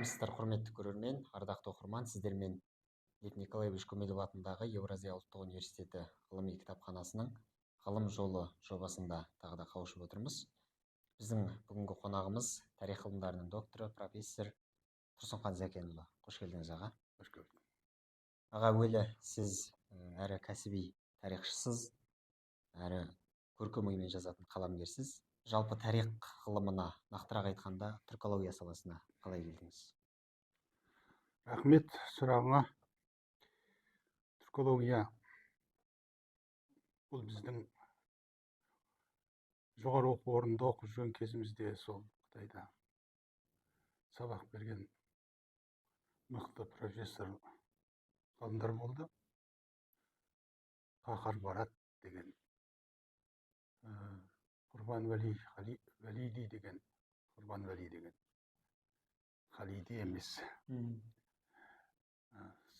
Армысыздар, құрметті көрермен, ардақты оқырман! Сіздермен Лев Николаевич Гумилев атындағы Еуразия ұлттық университеті ғылыми кітапханасының «Ғылым жолы» жобасында тағы да қауышып отырмыз. Біздің бүгінгі қонағымыз – тарих ғылымдарының докторы, профессор Тұрсынхан Зәкенұлы. Қош келдіңіз, аға! Қош көрдік. Аға, әуелі сіз әрі кәсіби тарихшысыз, әрі көркем оймен жазатын қаламгерсіз. Жалпы, тарих ғылымына, нақтырақ айтқанда, түркология саласына қалай келдіңіз? Рахмет сұрағыңа. Түркология бұл біздің жоғары оқу орнында оқып жүрген кезімізде сол Қытайда сабақ берген мықты профессор ғалымдар болды. Қаһар Барат деген, Құрбан Уәли Вәлиди деген, Құрбан Уәли деген, Халиди емес.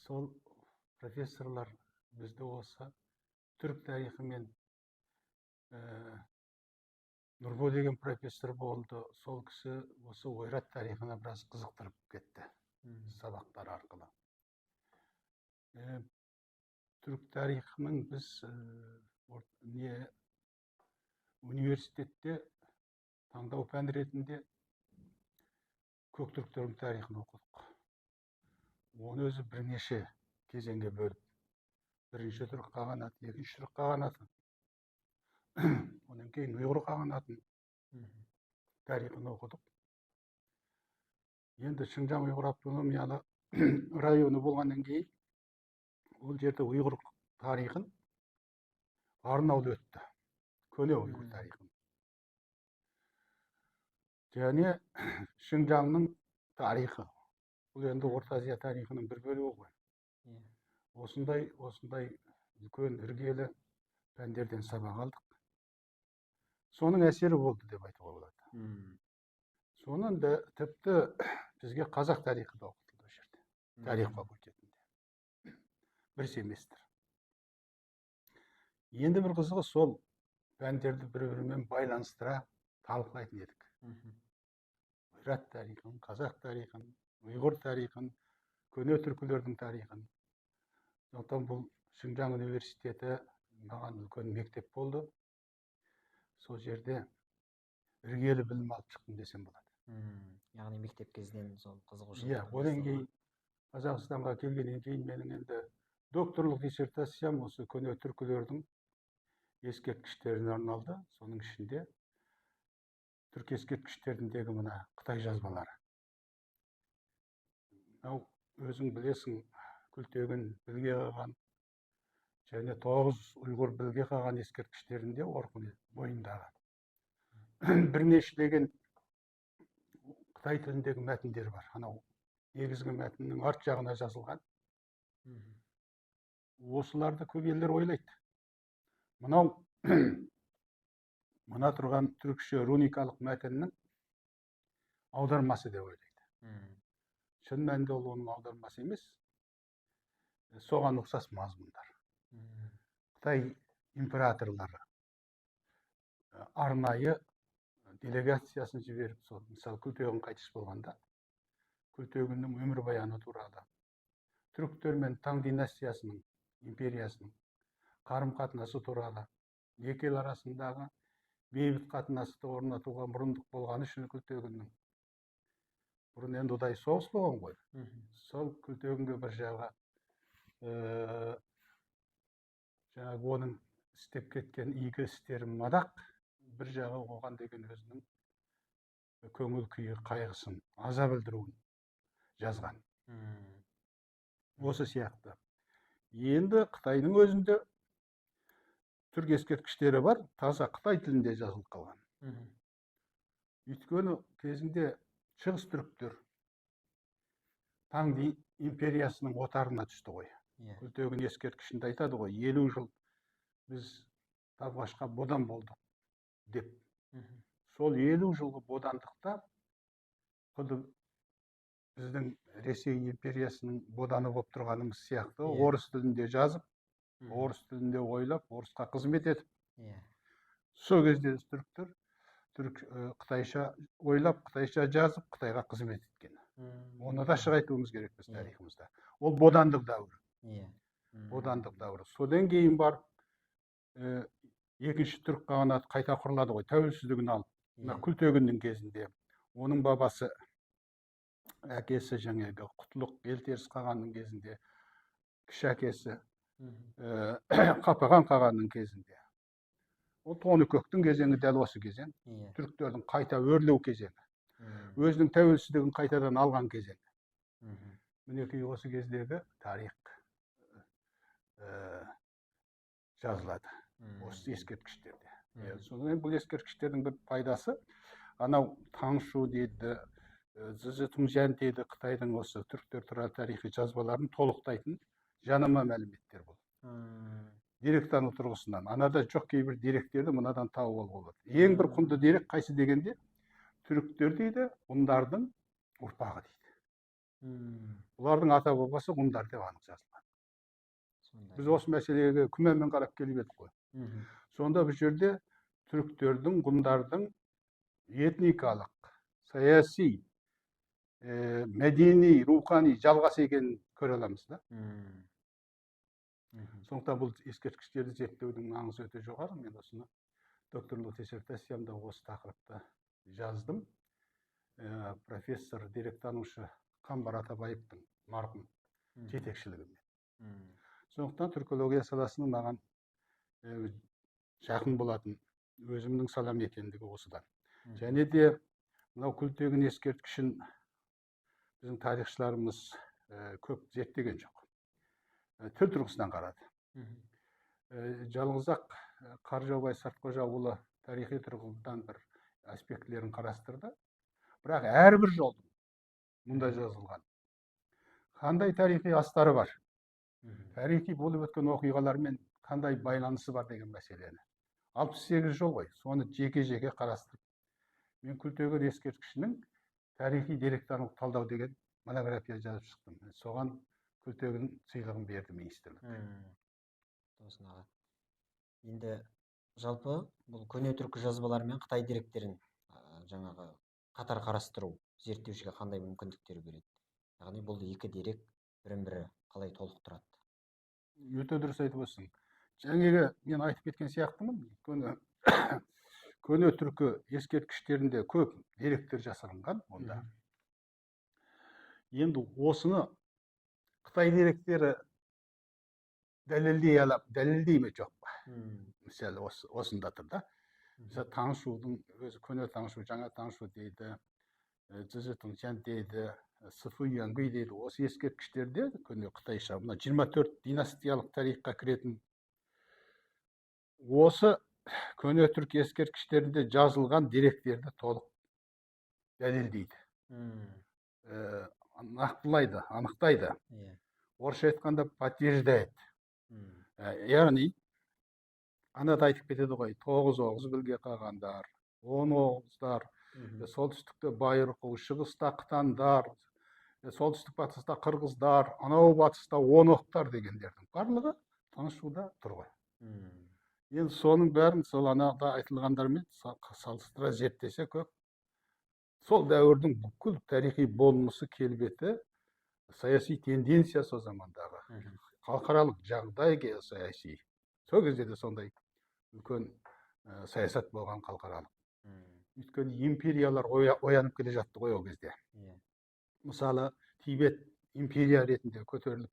Сол профессорлар бізді осы түрік тарихымен, Нұрбо деген профессор болды, сол кісі осы ойрат тарихына біраз қызықтырып кетті сабақтар арқылы. Түрік тарихының біз не университетте таңдау пән ретінде көк түріктердің тарихын оқыдық. Оны өзі бірнеше кезеңге бөліп, бірінші түрік қағанаты, екінші түрік қағанаты, одан кейін ұйғыр қағанатының тарихын оқыдық. Енді Шыңжаң ұйғыр автономиялы районы болғаннан кейін ол жерде ұйғыр тарихын арнаулы өтті, көне ұйғыр тарихын және Шыңжаңның тарихы. Бұл енді Орта Азия тарихының бір бөлігі ғой. Осындай үлкен іргелі пәндерден сабақ алдық. Соның әсері болды деп айтуға болады. Соның да тіпті бізге қазақ тарихы да оқытылды ол жерде, тарих факультетінде бір семестр. Енді бір қызығы, сол пәндерді бір бірімен байланыстыра талқылайтын едік: ойрат тарихын, қазақ тарихын, ұйғыр тарихын, көне түркілердің тарихын. Сондықтан бұл Шыңжаң университеті маған үлкен мектеп болды. Сол жерде іргелі білім алып шықтым десем болады. Яғни мектеп кезінен сол қызығушылық Иә, одан кейін Қазақстанға келгеннен кейін менің енді докторлық диссертациям осы көне түркілердің ескерткіштеріне арналды. Соның ішінде түркі ескерткіштеріндегі мына қытай жазбалары. Мынау, өзің білесің, Күлтегін, Білге қаған және тоғыз ұйғыр Білге қаған ескерткіштерінде, Орхон бойындағы бірнешелеген қытай тіліндегі мәтіндер бар, анау негізгі мәтіннің арт жағына жазылған. Осыларды көп елдер ойлайды, мынау мына тұрған түрікше руникалық мәтіннің аудармасы деп ойлайды. Шын мәнінде ол оның аудармасы емес, соған ұқсас мазмұндар. Қытай императорлары арнайы делегациясын жіберіп, сол, мысалы, Күлтегін қайтыс болғанда Күлтегіннің өмірбаяны туралы, түріктер мен Таң династиясының, империясының қарым қатынасы туралы, екі ел арасындағы бейбіт қатынасты орнатуға мұрындық болғаны үшін Күлтегіннің, бұрын енді ұдайы соғыс болған ғой, сол Күлтегінге бір жағы жаңағы оның істеп кеткен игі істерін мадақ, бір жағы оған деген өзінің көңіл күйі, қайғысын, аза білдіруін жазған. Осы сияқты енді Қытайдың өзінде түрік ескерткіштері бар, таза қытай тілінде жазылып қалған. Өйткені кезінде шығыс түріктер Таң империясының отарына түсті ғой. Күлтегін ескерткішінде айтады ғой, 50 жыл біз Табғашқа бодан болдық деп. Сол 50 жылғы бодандықта құды біздің Ресей империясының боданы болып тұрғанымыз сияқты орыс тілінде жазып, орыс тілінде ойлап, орысқа қызмет етіп, сол кезде түріктер түрік қытайша ойлап, қытайша жазып, қытайға қызмет еткен. Оны да ашық айтуымыз керек біз тарихымызда. Ол бодандық дәуірі. Бодандық дәуірі. Содан кейін барып екінші түрік қағанаты қайта құрылады ғой, тәуелсіздігін алып. Мына Күлтегіннің кезінде оның бабасы, әкесі жаңағы Құтлық Елтеріс қағанның кезінде, кіші әкесі Қапаған қағанның кезінде. Ол Тоныкөктің кезеңі дәл осы кезең. Түріктердің қайта өрлеу кезеңі. Өзінің тәуелсіздігін қайтадан алған кезең. Мінекей, осы кездегі тарих жазылады осы ескерткіштерде. Содан кейін бұл ескерткіштердің бір пайдасы, анау Таңшу дейді, Зізі Түңжән дейді, қытайдың осы түріктер туралы тарихи жазбаларын толықтайтын жанама мәліметтер бұл. Деректану тұрғысынан анада жоқ кейбір деректерді мынадан тауып алуға болады. Ең бір құнды дерек қайсы дегенде, түріктер дейді, ғұндардың ұрпағы дейді. Бұлардың ата бабасы ғұндар деп анық жазылған. Біз осы мәселеге күмәнмен қарап келіп едік қой. Сонда бұл жерде түріктердің, ғұндардың этникалық, саяси, мәдени, рухани жалғасы екенін көре аламыз да. Сондықтан бұл ескерткіштерді зерттеудің маңызы өте жоғары. Мен осыны докторлық диссертациямда осы тақырыпта жаздым. Профессор, деректанушы Қамбар Атабаевтың, марқұм, жетекшілігімен. Сондықтан түркология саласының маған жақын болатын өзімнің салам екендігі осыдан. Және де мынау Күлтегін ескерткішін біздің тарихшыларымыз көп зерттеген жоқ. Тіл тұрғысынан қарады. Жалғыз ақ Қаржаубай Сартқожаұлы тарихи тұрғыдан бір аспектілерін қарастырды. Бірақ әрбір жолдың мұнда жазылған қандай тарихи астары бар, тарихи болып өткен оқиғалармен қандай байланысы бар деген мәселені, 68 жол ғой, соны жеке жеке қарастырып, мен Күлтегін ескерткішінің тарихи деректануық талдау деген монография жазып шықтым. Соған Күлтегін сыйлығын берді министрлік. Тосын аға, енді жалпы бұл көне түркі жазбалары мен қытай деректерін жаңағы қатар қарастыру зерттеушіге қандай мүмкіндіктер береді? Яғни бұл екі дерек бірін бірі қалай толықтырады? Өте дұрыс айтып отырсың. Жаңағы мен айтып кеткен сияқтымын, өйткені көне түркі ескерткіштерінде көп деректер жасырынған онда. Енді осыны қытай деректері дәлелдей ала, дәлелдей ме, жоқ па? Мысалы, осы осында тұр да. Мысалы, Таңшудың өзі, көне Таңшу, жаңа Таңшу дейді, Зізі Түңчән дейді, Сыфу Юангүй дейді. Осы ескерткіштерде көне қытайша мына 24 династиялық тарихқа кіретін осы көне түрік ескерткіштерінде жазылған деректерді толық дәлелдейді, нақтылайды, анықтайды, орысша айтқанда, подтверждает. Яғни анада айтып кетеді ғой: тоғыз оғыз білге қағандар, 10 оғыздар, солтүстікте Байырқу, шығыста қытандар, солтүстік батыста қырғыздар, анау батыста он оқтар дегендердің барлығы Таңшуда тұр ғой. Енді соның бәрін сол анада айтылғандармен салыстыра зерттесе, көп сол дәуірдің бүкіл тарихи болмысы, келбеті, саяси тенденциясы, о замандағы халықаралық жағдай, геосаяси, сол кезде де сондай үлкен саясат болған халықаралық. Өйткені империялар оянып келе жатты ғой ол кезде. Мысалы, Тибет империя ретінде көтеріліп,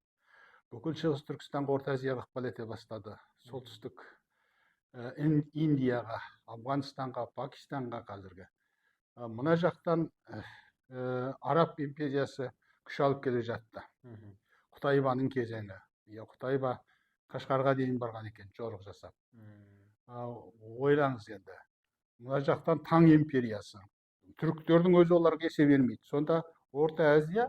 бүкіл Шығыс Түркістанға, Орта Азияға ықпал ете бастады, солтүстік Индияға, Афғанстанға, Пакистанға қазіргі. Мына жақтан Араб империясы күш алып келе жатты. Құтайбаның кезеңі, иә. Құтайба Қашқарға дейін барған екен жорық жасап. Ойлаңыз енді, мына жақтан Таң империясы, түріктердің өзі оларға есе бермейді. Сонда Орта Азия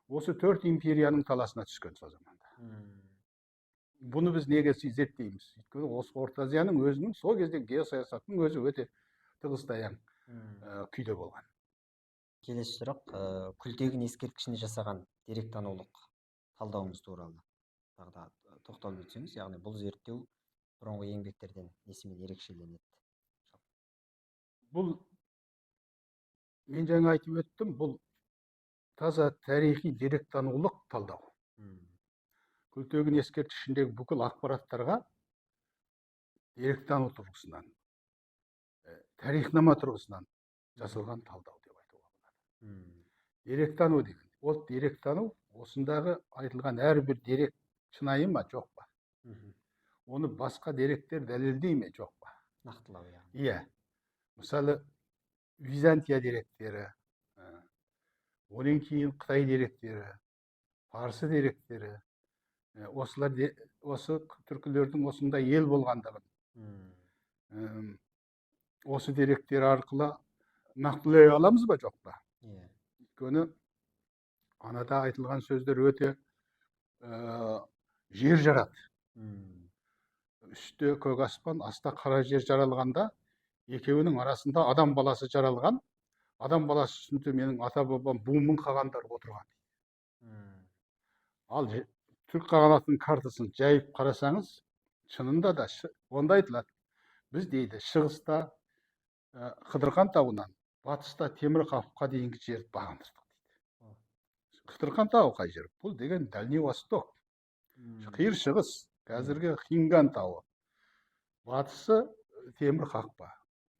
осы төрт империяның таласына түскен сол заманда. Бұны біз неге зерттейміз? Өйткені осы Орта Азияның өзінің сол кезде геосаясатының өзі өте тығыз таяң күйде болған. Келесі сұрақ: Күлтегін ескерткішіне жасаған деректанулық талдауыңыз туралы тағы да тоқталып өтсеңіз. Яғни бұл зерттеу бұрынғы еңбектерден несімен ерекшеленеді? Бұл мен жаңа айтып өттім, бұл таза тарихи деректанулық талдау. Күлтегін ескерткішіндегі бүкіл ақпараттарға деректану тұрғысынан, тарихнама тұрғысынан жасалған талдау деп айтуға болады. Деректану деген, ол деректану осындағы айтылған әрбір дерек шынайы ма, жоқ па? Оны басқа деректер дәлелдей ме, жоқ па? Нақтылау яғни. Иә. Мысалы, Византия деректері, одан кейін Қытай деректері, парсы деректері, осылар осы түркілердің осындай ел болғандығын осы деректер арқылы нақтылай аламыз ба, жоқ па? Иә. Өйткені анада айтылған сөздер өте жер жарады. Үсте көк аспан, аста қара жер жаралғанда, екеуінің арасында адам баласы жаралған. Адам баласы үстінде менің ата бабам Бумын қағандар отырған. Ал түрік қағанатының картасын жайып қарасаңыз, шынында да онда айтылады. Біз дейді шығыста Қыдырхан тауынан, батыста Темір қапқа дейінгі жерді бағындырдық дейді. Қыдырхан тауы қай жер? Бұл деген Дальний Восток, Қиыр Шығыс, қазіргі Хинган тауы. Батысы Темір қақпа.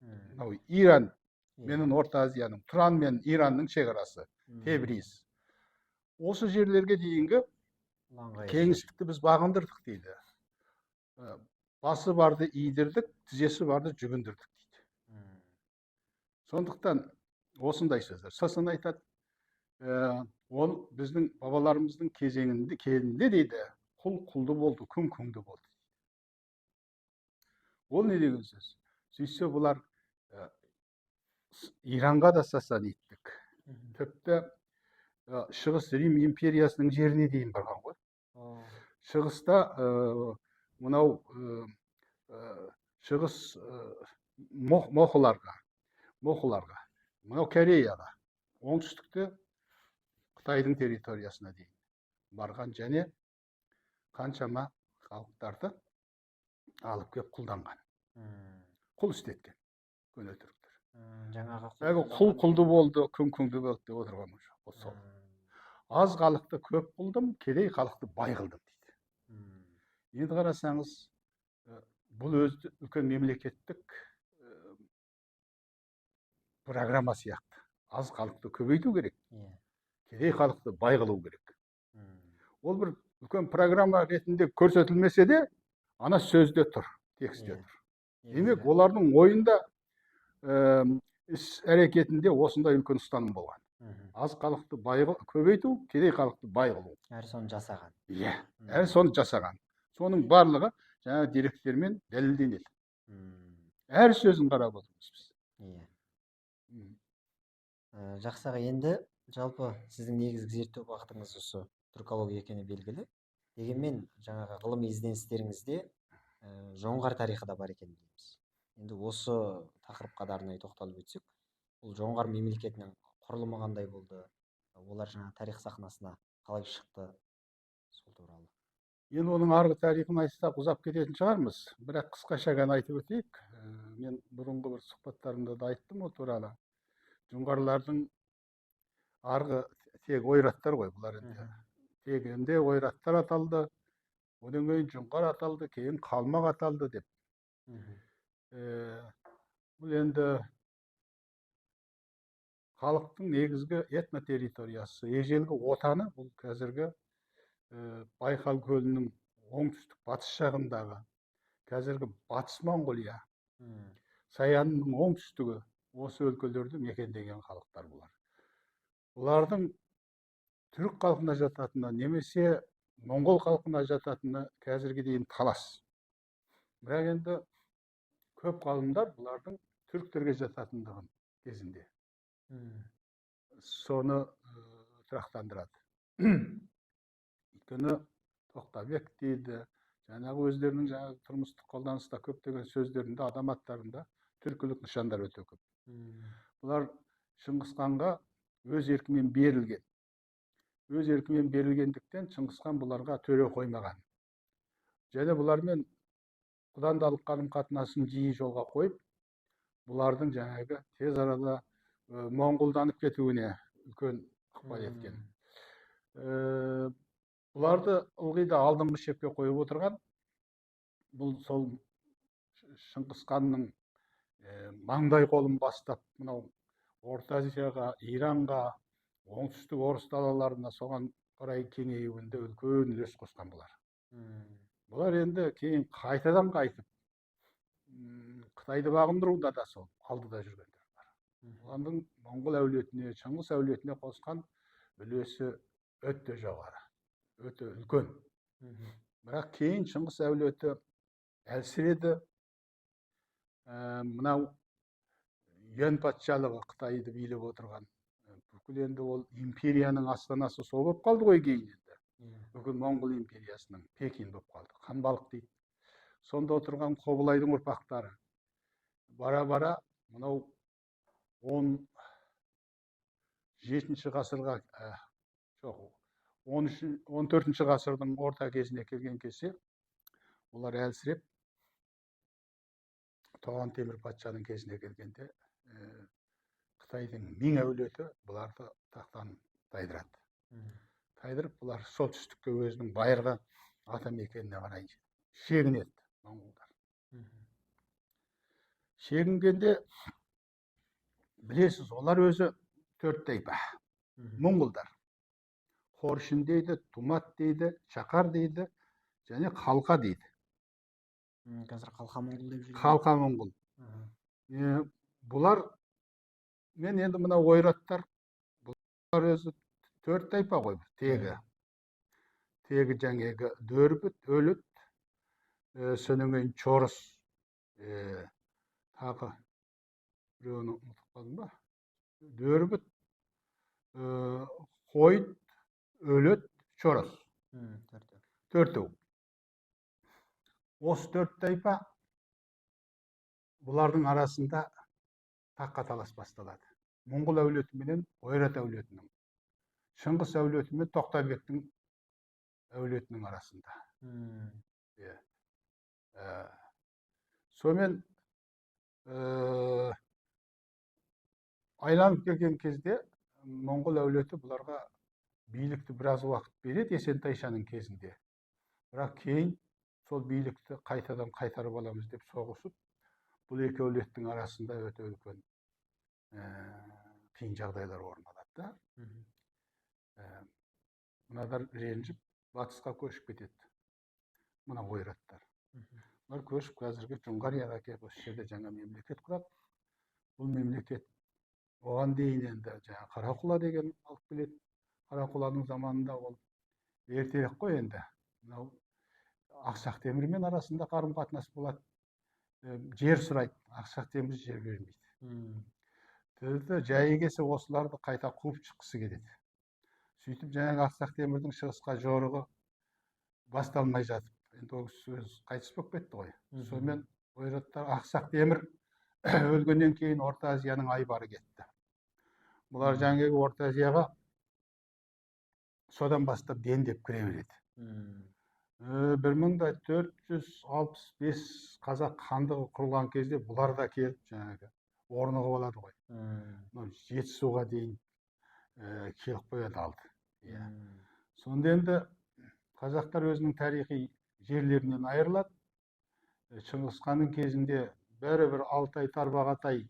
Мынау Иран менен Орта Азияның, Тұран мен Иранның шекарасы, Тебриз. Осы жерлерге дейінгі кеңістікті біз бағындырдық дейді. Басы барды идірдік, тізесі барды жүгіндірдік дейді. Сондықтан осындай сөздер. Сосын айтады, ол біздің бабаларымыздың кезеңінде кезінде дейді, құл құлды болды, күң күңді болды. Ол не деген сөз? Сөйтсе бұлар Иранға да сасаниттік. Тіпті Шығыс Рим империясының жеріне дейін барған ғой. Шығыста мынау Шығыс мохыларға, мынау Кореяға, оңтүстікте Қытайдың территориясына дейін барған және қаншама халықтарды алып келіп құлданған. Құл істеткен көне түріктер. Жаңағы құл құлды болды, күң күңді болды деп отырған жоқ. Сол. Аз халықты көп қылдым, кедей халықты бай қылдым дейді. Енді қарасаңыз, бұл өзі үлкен мемлекеттік программа сияқты. Аз халықты көбейту керек, кедей халықты бай қылу керек. Ол бір үлкен программа ретінде көрсетілмесе де, ана сөзде тұр, текстте тұр. Демек, олардың ойында, іс әрекетінде осындай үлкен ұстаным болған. Аз халықты бай көбейту, кедей халықты бай қылу. Әрі соны жасаған. Иә, әрі соны жасаған. Соның барлығы жаңа деректермен дәлелденеді. Әр сөзін қарап отырмыз біз. Иә. Жақсы аға, енді жалпы сіздің негізгі зерттеу бағытыңыз осы түркология екені белгілі. Дегенмен жаңағы ғылыми ізденістеріңізде жоңғар тарихы да бар екенін білеміз. Енді осы тақырыпқа да арнайы тоқталып өтсек, бұл жоңғар мемлекетінің құрылымы қандай болды, олар жаңа тарих сахнасына қалай шықты, сол туралы. Енді оның арғы тарихын айтсақ ұзап кететін шығармыз, бірақ қысқаша ғана айтып өтейік. Мен бұрынғы бір сұхбаттарымда да айттым ол туралы. Жоңғарлардың арғы тегі ойраттар ғой бұлар енді. Тегінде ойраттар аталды, одан кейін жоңғар аталды, кейін қалмақ аталды деп. Бұл енді халықтың негізгі этнотерриториясы, ежелгі отаны бұл қазіргі Байқал көлінің оңтүстік батыс жағындағы, қазіргі Батыс Моңғолия, Саянның оңтүстігі, осы өлкелерді мекендеген халықтар бұлар. Бұлардың түрік халқына жататыны немесе моңғол халқына жататыны қазірге дейін талас. Бірақ енді көп ғалымдар бұлардың түріктерге жататындығын кезінде соны тұрақтандырады. Өйткені Тоқтабек дейді, жаңағы өздерінің жаңағы тұрмыстық қолданыста көптеген сөздерінде, адам аттарында түркілік нышандар өте көп. Бұлар Шыңғысханға өз еркімен берілген. Өз еркімен берілгендіктен Шыңғысхан бұларға төре қоймаған. Және бұлармен құдандалық қарым-қатынасын жиі жолға қойып, бұлардың жаңағы тез арада моңғолданып кетуіне үлкен Ықпал еткен. Бұларды ылғи да алдыңғы шепке қойып отырған бұл сол Шыңғыс ханның маңдай қолын бастап, мынау Орта Азияға, Иранға, оңтүстік орыс далаларына, соған қарай кеңеюінде үлкен үлес қосқан бұлар. Бұлар енді кейін қайтадан қайтып Қытайды бағындыруда да сол алдыда жүргендер бар. Бұлардың моңғол әулетіне, Шыңғыс әулетіне қосқан үлесі өте жоғары, өте үлкен. Бірақ кейін Шыңғыс әулеті әлсіреді. Мынау Юань патшалығы, Қытайды билеп отырған, бүкіл енді ол империяның астанасы сол болып қалды ғой кейін енді. Бүкіл Моңғол империясының Пекин болып қалды, Ханбалық дейді. Сонда отырған Қобылайдың ұрпақтары бара бара мынау 17-ғасырға, жоқ, 14-ғасырдың орта кезіне келген кезде олар әлсіреп, Тоған Темір патшаның кезіне келгенде Қытайдың Миң әулеті бұларды тақтан тайдырады. Тайдырып, бұлар солтүстікке, өзінің байырғы ата мекеніне қарай шегінеді моңғолдар. Шегінгенде, білесіз, олар өзі төрт тайпа моңғолдар: Хоршин дейді, Тумат дейді, Чақар дейді және Қалқа дейді. Қазір қалқа моңғол деп жүрген. Қалқа моңғол. Бұлар мен енді мына ойраттар, бұлар өзі төрт тайпа ғой тегі. Тегі жаңағы Дөрбіт, Өліт, содан кейін Чорыс, тағы біреуін ұмытып қалдым ба? Дөрбіт, Хойт, Өліт, Чорыс. Төртеу. Төртеу. Осы төрт тайпа, бұлардың арасында таққа талас басталады. Моңғол әулеті менен Ойрат әулетінің, Шыңғыс әулеті мен Тоқтабектің әулетінің арасында. Иә. Сонымен айланып келген кезде моңғол әулеті бұларға билікті біраз уақыт береді Есентайшаның кезінде. Бірақ кейін сол билікті қайтадан қайтарып аламыз деп соғысып, бұл екі әулеттің арасында өте үлкен қиын жағдайлар орын алады да. Мынадар ренжіп, батысқа көшіп кетеді. Мына ойраттар. Бұлар көшіп, қазіргі Жоңғарияға келіп, осы жерде жаңа мемлекет құрады. Бұл мемлекет оған дейін енді жаңа Қарақұла деген алып келеді. Қарақұланың заманында, ол ертерек қой енді. Мынау Ақсақ Темірмен арасында қарым қатынас болады. Жер сұрайды, Ақсақ Темір жер бермейді. Тіпті жайы келсе, осыларды қайта қуып шыққысы келеді. Сөйтіп, жаңағы Ақсақ Темірдің шығысқа жорығы басталмай жатып, енді ол кісі өзі қайтыс болып кетті ғой. Сонымен ойраттар Ақсақ Темір өлгеннен кейін Орта Азияның айбары кетті. Бұлар жаңағы Орта Азияға содан бастап дендеп кіре береді. 1465 қазақ хандығы құрылған кезде бұлар да келіп, жаңағы орнығып алады ғой. Мынау Жетісуға дейін келіп қояды алды. Иә. Сонда енді қазақтар өзінің тарихи жерлерінен айырылады. Шыңғыс ханның кезінде бәрібір Алтай, Тарбағатай,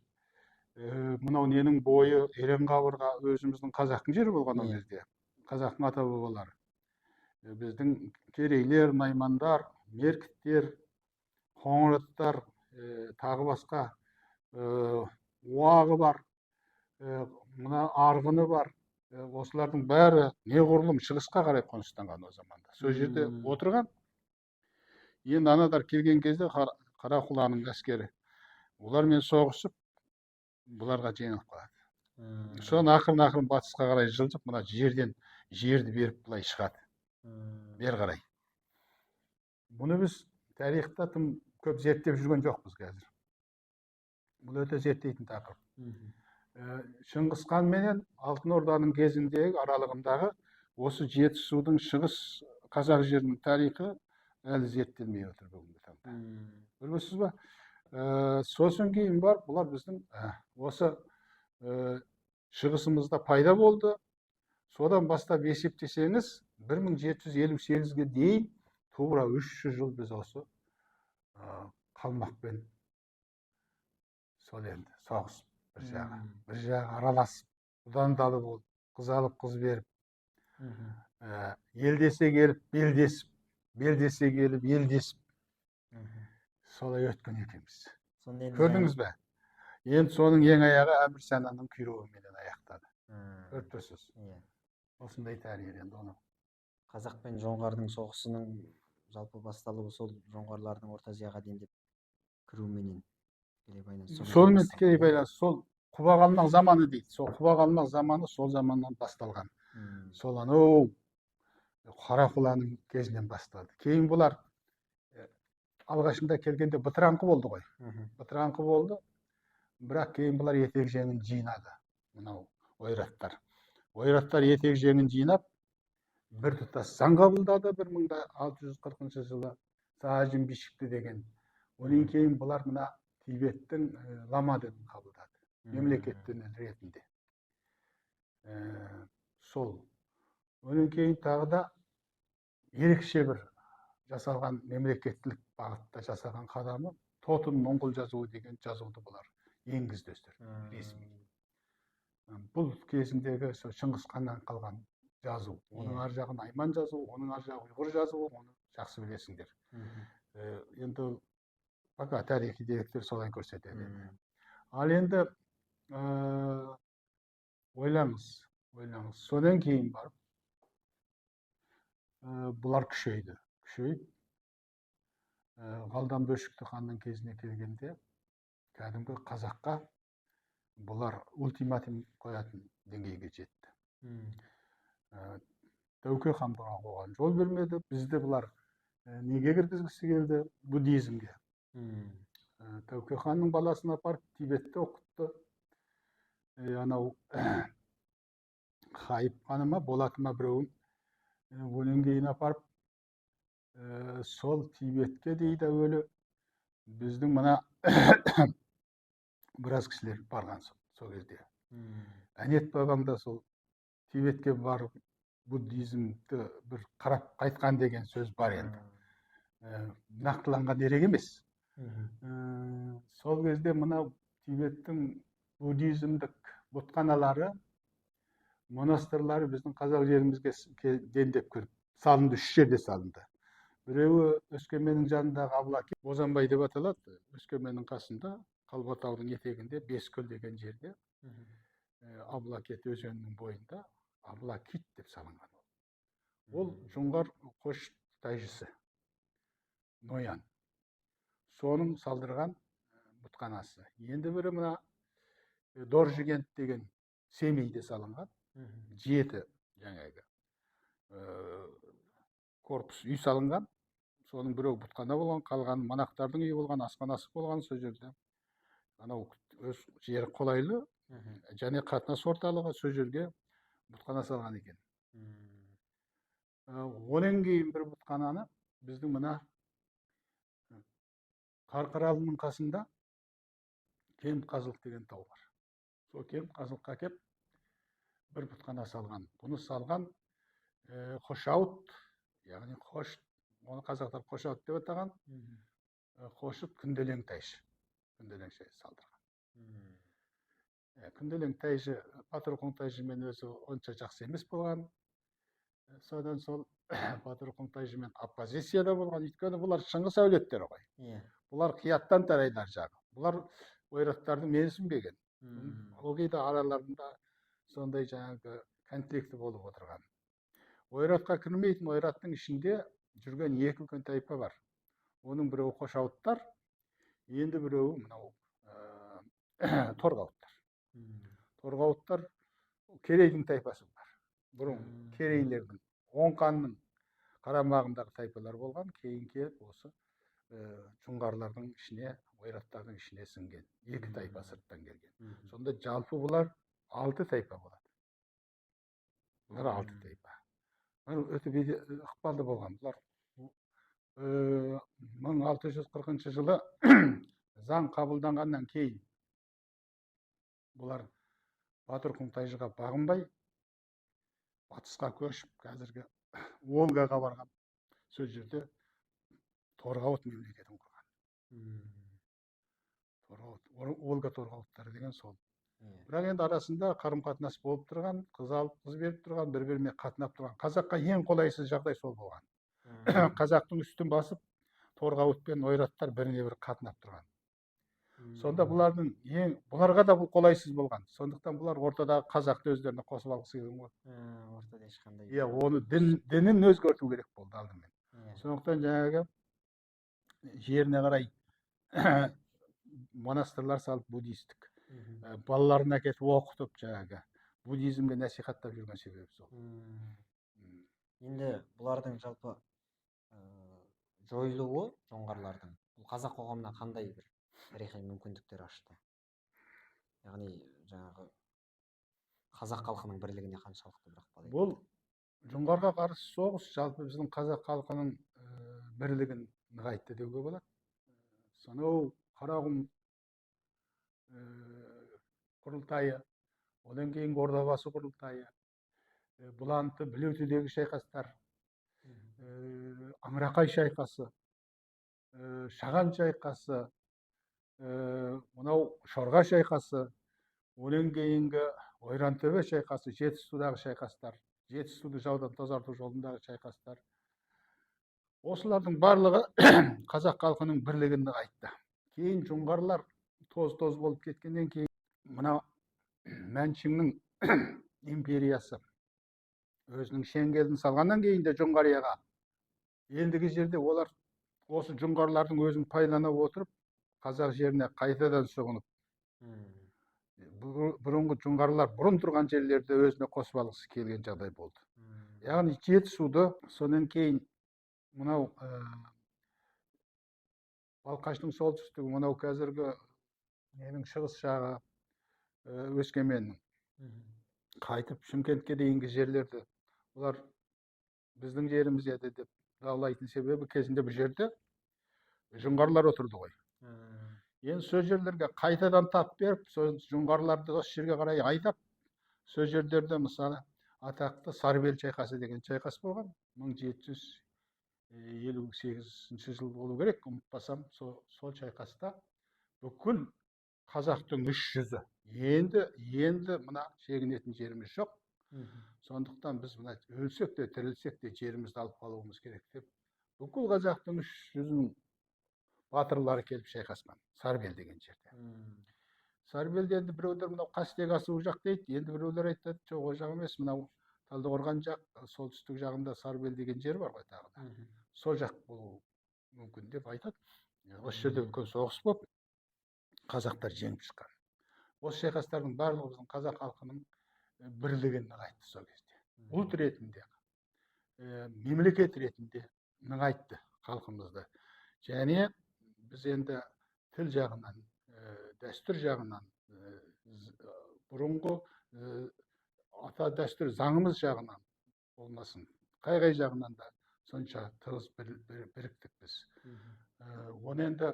мынау ненің бойы, Ерен қабырға өзіміздің қазақтың жері болған ол кезде. Қазақтың ата бабалары. Біздің керейлер, наймандар, меркіттер, қоңыраттар, тағы басқа уағы бар, мына арғыны бар. Осылардың бәрі неғұрлым шығысқа қарай қоныстанған о заманда. Сол жерде отырған. Енді анадар келген кезде Қарақұланың әскері олармен соғысып, бұларға жеңіліп қалады. Соны ақырын ақырын батысқа қарай жылжып, мына жерден жерді беріп былай шығады бері қарай. Бұны біз тарихта тым көп зерттеп жүрген жоқпыз қазір. Бұл өте зерттейтін тақырып. Шыңғыс хан менен Алтын Орданың кезіндегі аралығындағы осы Жетісудың, шығыс қазақ жерінің тарихы әлі зерттелмей отыр бүгінгі таңда. Көресіз ба? Сосын кейін барып бұлар біздің осы шығысымызда пайда болды. Содан бастап есептесеңіз, 1758-ге дейін тура 300 жыл біз осы қалмақпен сол енді соғысып, бір жағы, бір жағы араласып, бұдандалы болып, қыз алып, қыз беріп, елдесе келіп белдесіп, белдесе келіп елдесіп, солай өткен екенбіз. Сонда енді Көрдіңіз бе? Енді соның ең аяғы Әмір күйреуіменен аяқтады. Көріп тұрсыз. Осындай тарих енді оны. Қазақ пен жоңғардың соғысының жалпы басталуы сол жоңғарлардың Орта Азияға дейін деп кіруменен тікелей байланысты. Сол кезден Сонымен басталды, тікелей иә? байланысты. Сол құба қалмақ заманы дейді. Сол құба қалмақ заманы сол заманнан басталған. Сол анау Қарақұланың кезінен басталды. Кейін бұлар алғашында келгенде бытыраңқы болды ғой. Бытыраңқы болды. Бірақ кейін бұлар етек жеңін жинады. Мынау ойраттар. Ойраттар етек жеңін жинап, бір тұтас заң қабылдады 1640 жылы, Саажин Бишікті деген. Одан кейін бұлар мына Тибеттің лама дінін қабылдады. Мемлекет діні ретінде. Сол. Одан кейін тағы да ерекше бір жасалған, мемлекеттілік бағытта жасаған қадамы Тотын моңғол жазуы деген жазуды бұлар енгізді өздері ресми. Бұл кезіндегі сол Шыңғыс ханнан қалған жазу. Оның ар жағын айман жазуы, оның ар жағы ұйғыр жазуы, оны жақсы білесіңдер. Енді пока тарихи деректер солай көрсетеді енді. Ал енді ойлаңыз, ойлаңыз. Содан кейін барып бұлар күшейді. Күшейіп, Қалдан Бөшікті ханның кезіне келгенде кәдімгі қазаққа бұлар ультиматум қоятын деңгейге жетті. Тәуке хан бұған оған жол бермеді. Бізді бұлар неге кіргізгісі келді? Буддизмге. Тәуке ханның баласын апарып Тибетте оқытты. Анау Хайып ханы ма, Болаты ма, біреуін. Одан кейін апарып сол Тибетке дейді әуелі біздің мына біраз кісілер барған сол кезде. Әнет бабам да сол Тибетке барып буддизмді бір қарап қайтқан деген сөз бар енді. Нақтыланған дерек емес. Сол кезде мына Тибеттің буддизмдік бұтханалары, монастырлары біздің қазақ жерімізге дендеп кіріп салынды, үш жерде салынды. Біреуі Өскеменнің жанындағы Аблаки, Бозанбай деп аталады. Өскеменнің қасында, Қалбатаудың етегінде, Бескөл деген жерде, Аблакет өзенінің бойында Аблакит деп салынған ол. Ол жоңғар қош тайжысы Ноян. Соның салдырған бұтханасы. Енді бірі мына Доржигент деген Семейде салынған. Жеті жаңағы корпус үй салынған. Соның біреуі бұтхана болған, қалғаны монахтардың үйі болған, асханасы болған сол жерде. Анау өз жері қолайлы және қатынас орталығы, сол жерге бұтхана салған екен. Одан кейін бір бұтхананы біздің мына Қарқаралының қасында Кемқазылық деген тау бар. Сол Кемқазылыққа әкеп бір бұтхана салған. Бұны салған Қошауыт, яғни Қош, оны қазақтар Қошауыт деп атаған, Қошыт Күнделең тайшы. Күнделең салдырған. Күнделең тайжы Батыр Қоңтайжымен өзі онша жақсы емес болған. Содан сол Батыр Қоңтайжымен оппозицияда болған. Өйткені бұлар Шыңғыс әулеттері ғой. Бұлар Қияттан тарайды ар жағы. Бұлар ойраттарды менсінбеген. Ылғи да араларында сондай жаңағы конфликті болып отырған. Ойратқа кірмейтін, ойраттың ішінде жүрген екі үлкен тайпа бар. Оның біреуі қошауыттар, енді біреуі мынау торғауыттар. Торғауыттар Керейдің тайпасы бар. Бұрын Керейлердің, Оңқанның қарамағындағы тайпалар болған, кейін келіп осы жоңғарлардың ішіне, ойраттардың ішіне сіңген. Екі тайпа сырттан келген. Сонда жалпы бұлар алты тайпа болады. Бұлар алты тайпа. Бұлар өте ықпалды болған. Бұлар 1640 жылы заң қабылданғаннан кейін бұлар Батыр Құнтайжыға бағынбай Батысқа көшіп, қазіргі Волгаға барған, сол жерде Торғауыт мемлекетін құрған. Торғауыт, Волга торғауыттары деген сол. Бірақ енді арасында қарым қатынас болып тұрған, қыз алып, қыз беріп тұрған, бір бірімен қатынап тұрған. Қазаққа ең қолайсыз жағдай сол болған. Қазақтың үстін басып, Торғауыт пен ойраттар біріне бірі қатынап тұрған. Сонда бұлардың ең, бұларға да бұл қолайсыз болған. Сондықтан бұлар ортадағы қазақты өздеріне қосып алғысы келген ғой. Ортада ешқандай. Иә, оны дінін өзгерту керек болды алдымен. Сондықтан жаңағы жеріне қарай монастырлар салып, буддистік, балаларын әкетіп оқытып, жаңағы буддизмге насихаттап жүрген себебі сол. Енді бұлардың жалпы жойылуы, жоңғарлардың, бұл қазақ қоғамына қандай бір тарихи мүмкіндіктер ашты? Яғни жаңағы қазақ халқының бірлігіне қаншалықты бір ықпал етті? Бұл жоңғарға қарсы соғыс жалпы біздің қазақ халқының бірлігін нығайтты деуге болады. Сонау Қарақұм құрылтайы, одан кейінгі Ордабасы құрылтайы, Бұланты, Білеутідегі шайқастар, Аңырақай шайқасы, Шаған шайқасы, мынау Шорға шайқасы, одан кейінгі Ойрантөбе шайқасы, Жетісудағы шайқастар, Жетісуды жаудан тазарту жолындағы шайқастар, осылардың барлығы қазақ халқының бірлігін нығайтты. Кейін жоңғарлар тоз тоз болып кеткеннен кейін, мына Мәншіңнің империясы өзінің шеңгелін салғаннан кейін де Жоңғарияға, ендігі жерде олар осы жоңғарлардың өзін пайдалана отырып, қазақ жеріне қайтадан сұғынып, бұрынғы жоңғарлар бұрын тұрған жерлерді өзіне қосып алғысы келген жағдай болды. Яғни Жетісуды, содан кейін мынау Балқаштың солтүстігі, мынау қазіргі ненің шығыс жағы, Өскеменнің, қайтып Шымкентке дейінгі жерлерді олар біздің жеріміз еді деп даулайтын себебі, кезінде бұл жерде жоңғарлар отырды ғой. Енді сол жерлерге қайтадан тап беріп, сол жоңғарларды осы жерге қарай айдап, сол жерлерде, мысалы, атақты Сарыбел шайқасы деген шайқас болған, 1758 жыл болу керек, ұмытпасам. Сол шайқаста бүкіл қазақтың үш жүзі енді мына шегінетін жеріміз жоқ, сондықтан біз мына өлсек те, тірілсек те, жерімізді алып қалуымыз керек деп, бүкіл қазақтың үш жүзінің батырлары келіп шайқасқан Сарыбел деген жерде. Сарыбелде енді біреулер мынау Қастек асуы жақ дейді, енді біреулер айтады, жоқ, ол жақ емес, мынау Талдықорған жақ, солтүстік жағында Сарыбел деген жер бар ғой тағы да, сол жақ болуы мүмкін деп айтады. Осы жерде үлкен соғыс болып, қазақтар жеңіп шыққан. Осы шайқастардың барлығы біздің қазақ халқының бірлігін нығайтты сол кезде. Ұлт ретінде, мемлекет ретінде нығайтты халқымызды. Және біз енді тіл жағынан, дәстүр жағынан, бұрынғы ата дәстүр заңымыз жағынан болмасын, қай қай жағынан да сонша тығыз біріктік біз. Оны енді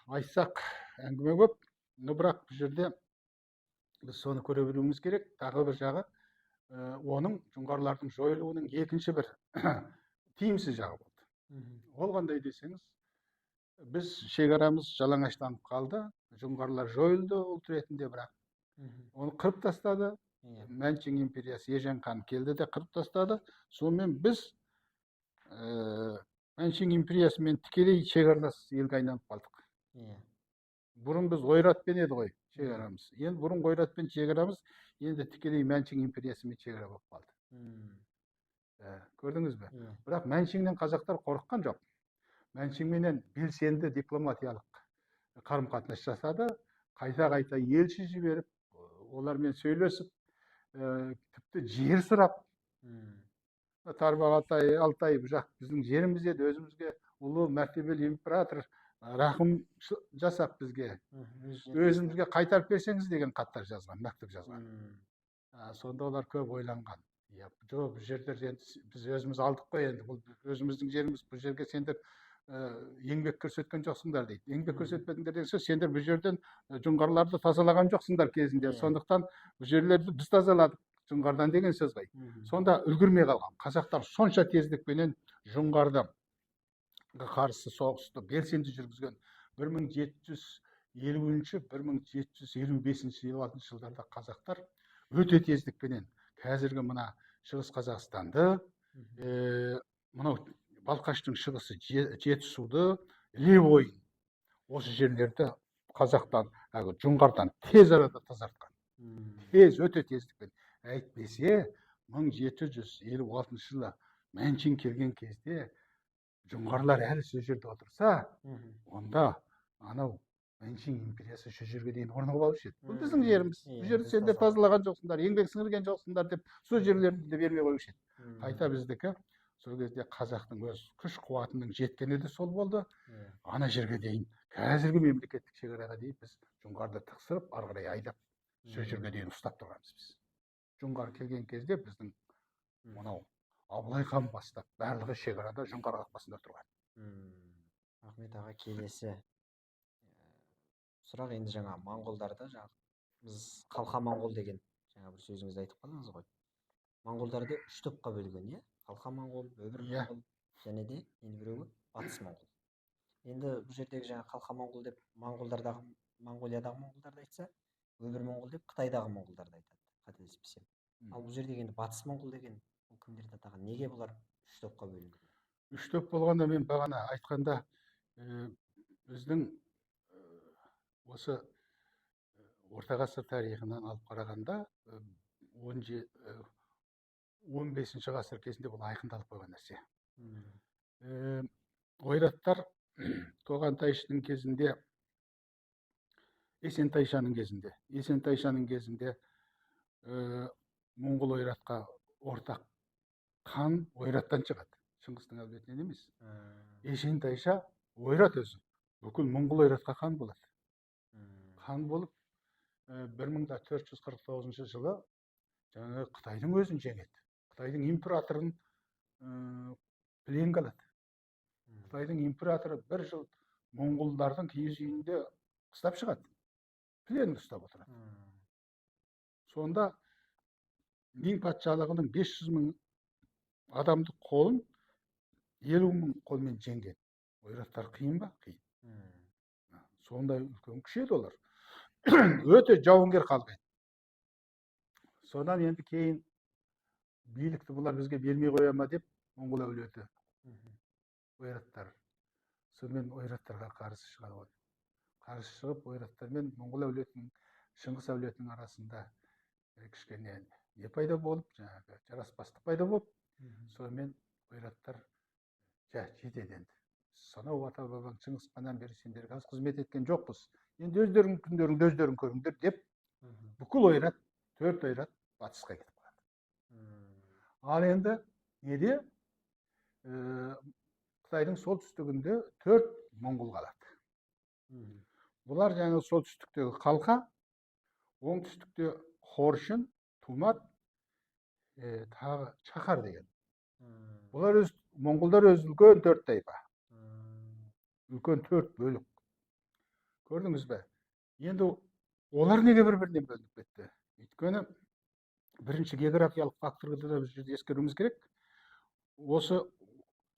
айтсақ, әңгіме көп, но бірақ бұл жерде біз соны көре білуіміз керек. Тағы бір жағы, оның, жоңғарлардың жойылуының екінші бір тиімсіз жағы болды. Ол қандай десеңіз, біз шекарамыз жалаңаштанып қалды. Жоңғарлар жойылды ұлт ретінде, бірақ оны қырып тастады. Мәншің империясы, Ежен хан келді де қырып тастады. Сонымен біз Мәншің империясымен тікелей шекаралас елге айналып қалдық. Бұрын біз Ойратпен еді ғой шекарамыз. Енді бұрын Ойратпен шекарамыз енді тікелей Мәншің империясымен шекара болып қалды. Көрдіңіз бе? Иә. Бірақ Мәншіңнен қазақтар қорыққан жоқ. Мәншіңменен белсенді дипломатиялық қарым қатынас жасады, қайта қайта елші жіберіп, олармен сөйлесіп, тіпті жер сұрап. Тарбағатай, Алтай, бұл жақ біздің жеріміз еді, өзімізге ұлы мәртебелі император рахым жасап, бізге өзімізге қайтарып берсеңіз деген хаттар жазған, мектеп жазған. Сонда олар көп ойланған. Иә, жоқ, бұл жерлер енді біз өзіміз алдық қой, енді бұл өзіміздің жеріміз, бұл жерге сендер еңбек көрсеткен жоқсыңдар дейді. Еңбек көрсетпедіңдер деген сөз, сендер бұл жерден жоңғарларды тазалаған жоқсыңдар кезінде. Сондықтан бұл жерлерді біз тазаладық жоңғардан деген сөз ғой. Сонда үлгермей қалған. Қазақтар сонша тездікпенен жоңғарды қарсы соғысты белсенді жүргізген 1750-, 1755, 56 жылдарда қазақтар өте тездікпенен қазіргі мына Шығыс Қазақстанды, мынау Балқаштың шығысы, Жетісуды, Іле бойын, осы жерлерді қазақтан, әлгі жоңғардан тез арада тазартқан. Тез, өте тездікпен. Әйтпесе 1756 жылы Мәншин келген кезде жоңғарлар әлі сол жерде отырса, онда анау Мәншин империясы сол жерге дейін орнығып алушы еді. Бұл біздің жеріміз, бұл жерді Біз сендер тазаладық. тазалаған жоқсыңдар, еңбек сіңірген жоқсыңдар деп, сол жерлерді де бермей қоюшы еді. Қайта біздікі сол кезде қазақтың өз күш қуатының жеткені де сол болды. Ана жерге дейін, қазіргі мемлекеттік шекараға дейін біз жоңғарды тықсырып, ары қарай айдап, сол жерге дейін ұстап тұрғанбыз біз. Жоңғар келген кезде біздің мынау Абылай хан бастап барлығы шекарада жоңғар қақпасында тұрған. Рахмет, аға. Келесі сұрақ. Енді жаңа моңғолдарды, жаңа біз қалқа моңғол деген жаңа бір сөзіңізде айтып қалдыңыз ғой. Моңғолдарды үш топқа бөлген, иә? Қалқа моңғол, өбір моңғол және де енді біреуі батыс моңғол. Енді бұл жердегі жаңа қалқа моңғол деп моңғолдардағы, Моңғолиядағы моңғолдарды айтса, өбір моңғол деп Қытайдағы моңғолдарды айтады, қателеспесем. Ал бұл жердегі енді батыс моңғол деген ол кімдерді атаған? Неге бұлар үш топқа бөлінген? Үш топ болғанда, мен бағана айтқанда, біздің осы орта ғасыр тарихынан алып қарағанда, 15-ғасыр кезінде бұл айқындалып қойған нәрсе. Ойраттар Тоған Тайшының кезінде, Есентайшаның кезінде моңғол ойратқа ортақ хан ойраттан шығады, Шыңғыстың әулетінен емес. Есентайша ойрат өзі бүкіл моңғол ойратқа хан болады. Хан болып, 1449 жылы жаңағы Қытайдың өзін жеңеді, Қытайдың императорын пленге алады. Қытайдың императоры бір жыл моңғолдардың киіз үйінде қыстап шығады, плен ұстап отырады. Сонда Мин патшалығының 500 мың адамдық қолын 50 мың қолмен жеңген ойраттар қиын ба? Қиын. Сондай үлкен күш еді олар, өте жауынгер халық еді. Содан енді кейін билікті бұлар бізге бермей қоя ма деп моңғол әулеті, ойраттар сонымен ойраттарға қарсы шығады ғой. Қарсы шығып, ойраттар мен моңғол әулетінің, Шыңғыс әулетінің арасында кішкене не пайда болып, жаңағы жараспастық пайда болып, сонымен ойраттар: «Жә, жетеді енді, сонау ата бабаң Шыңғыс ханнан бері сендерге аз қызмет еткен жоқпыз, енді өздерің күндеріңді өздерің көріңдер», – деп, бүкіл ойрат, төрт ойрат батысқа кетіп қалады. Ал енді неде, Қытайдың солтүстігінде төрт моңғол қалады. Бұлар жаңағы солтүстіктегі қалқа, оңтүстікте хоршын, тумат, тағы чахар деген. Бұлар өз моңғолдар өзі үлкен төрт тайпа, үлкен төрт бөлік, көрдіңіз бе? Енді олар неге бір бірінен бөлініп кетті? Өйткені бірінші географиялық факторды да біз жерде ескеруіміз керек. Осы